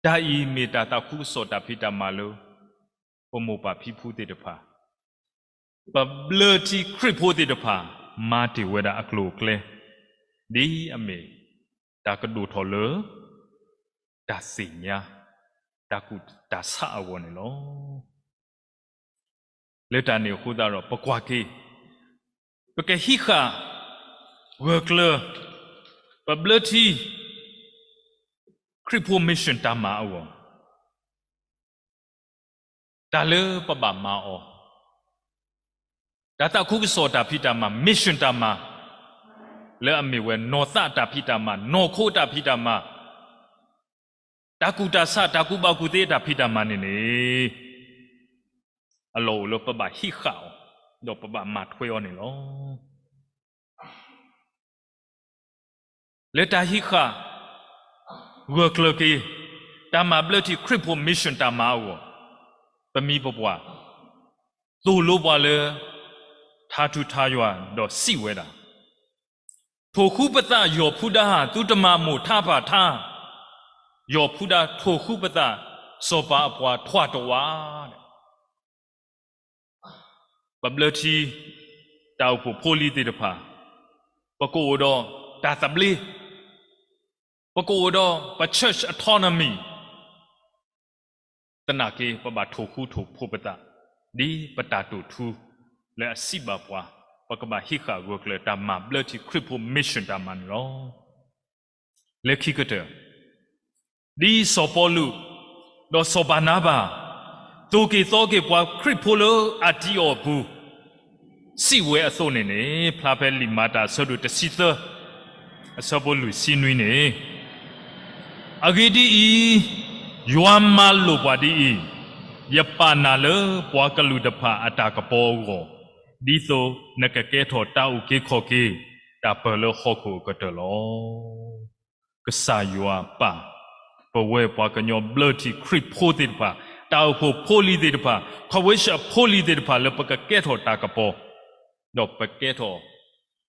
တၢ်အံၤမ့ၢ်တၢ်သးခုကစီၣ်တၢ်ဖံးတၢ်မၤလၢ ပမိၢ်ပၢ်ဖံဖုသ့ၣ်တဖၣ် ပဘျၢထံခရံာ်ဖိသ့ၣ်တဖၣ် မၤတ့ၢ်ဝဲဒၣ်အကျိၤအကျဲ, ဒ်အမ့ၢ်တၢ်ကဒိၣ်ထီၣ်လၢ တၢ်သ့ၣ်ညါ တၢ်ကူၣ်တၢ်ဆးအဂီၢ်န့ၣ်လီၤ. လၢတၢ်န့ၣ်အဃိသတးဒီး ပကွၢ်က့ၤ ပကဟံးဃာ်ဂၢၢ်ကျၢၤ ပဘျၢထံခရံာ်ဖိ mission တၢ်မၤအဂီၢ် တၢ်လၢပဘၣ်မၤအီၤ, တၢ်သးခုကစီၣ်တၢ်ဖံးတၢ်မၤ mission တၢ်မၤ, လၢအမ့ၢ်ဝဲနီၢ်သးတၢ်ဖံးတၢ်မၤ, နီၢ်ခိတၢ်ဖံးတၢ်မၤ, တၢ်ကူၣ်တၢ်ဆး တၢ်ကူၣ်ဘၣ်ကူၣ်သ့တၢ်ဖံးတၢ်မၤန့ၣ်န့ၣ် အလီၢ်အိၣ်လၢပဘၣ်ဟံးဃာ်အီၤ, ဒီးပဘၣ်မၤထွဲအီၤန့ၣ်လီၤ. လၢတၢ်ဟံးဃာ်ဂၢၢ်ကျၢၤက့ၤ တၢ်မၤဘျၢထံခရံာ်ဖိ mission တၢ်မၤအဂီၢ်, ပမိၢ်ပပၢ် သိၣ်လိပှၤလၢ ထါထူထါယွၤ ဒီးစံးဝဲဒၣ်, ထိၣ်ဃူပသး ယီၢ်ဖူဒါ, သုတမၤမိၢ်ထါပၢ်ထါ, ယီၢ်ဖူဒါ ထိၣ်ဃူပသး စီၤပၤအပှၤထွဲတဝး ပဘျၢထံ တၢ်အိၣ်ဖှိၣ်ဖိလံၤသ့ၣ်တဖၣ်, ပကအိၣ်ဒီးတၢ်သဘျ့, ပကအိၣ်ဒီးပ church autonomy သနာ်က့ ပဘၣ်ထိၣ်ဃူထိၣ်ဖိးပသး, ဒ်ပတၢ်တိာ်ထူလၢအစံးဘၣ်ပှၤ, ပကဘၣ်ဟံးဃာ်ဂၢၢ်ကျၢၤတၢ်မၤဘျၢထံခရံာ်ဖိ mission တၢ်မၤန့ၣ်လီၤ. လၢခံကတၢၢ်, ဒ်စီၤပီလူး ဒီးစီၤဘၤနါဘၤ သိၣ်က့ၤသီက့ၤပှၤခရံာ်ဖိလၢအၣ်တံအီၤအပူၤ စံးဝဲအသိးန့ၣ်န့ၣ်, ဖျါဖဲလံာ်မၤတၢ်အဆၢဒိၣ်တဆံသၢ အဆၢဖိလွံၢ်ဆံနွံန့ၣ်, အဂ့ၢ်ဒ်အံၤ, ယွၤမၤလိာ်ပှၤဒ်အံၤ, ယပာ်နၤလၢပှၤကလုာ်တဖၣ်အတၢ်ကပီၤအဂီၢ်, ဒ်သိးနကကဲထီၣ်တၢ်အုၣ်က့ၤခီၣ်က့ၤ တၢ်ပၢၢ်လၢဟီၣ်ခိၣ်အကတၢၢ်လီၤ. ကစၢ်ယွၤပာ် ပဝဲပှၤကညီဘျၢထံခရံာ်ဖိသ့ၣ်တဖၣ်, တၢ်အိၣ်ဖှိၣ်ဖိလံၤသ့ၣ်တဖၣ်, ခီၣ်ဝ့ၡၢၣ်ဖိလံၤသ့ၣ်တဖၣ် လၢပကကဲထီၣ်တၢ်ကပီၤ, ဒီးပကဲထီၣ်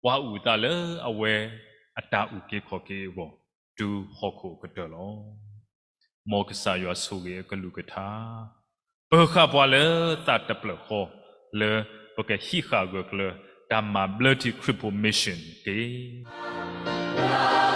ပှၤအုၣ်အသးလၢအဝဲအတၢ်အုၣ်က့ၤခီၣ်က့ၤအဂီၢ် တုၤဟီၣ်ခိၣ်အကတၢၢ်လီၤ. မ်ကစၢ်ယွၤဆိၣ်ဂ့ၤအကလုၢ်ကထါ, ပၢၤဃာ်ပှၤလၢသးတဖျၢၣ်ဃီ လၢပကဟံးဃာ်ဂၢၢ်ကျၢၤ တၢ်မၤဘျၢထံခရံာ်ဖိ mission တက့ၢ်.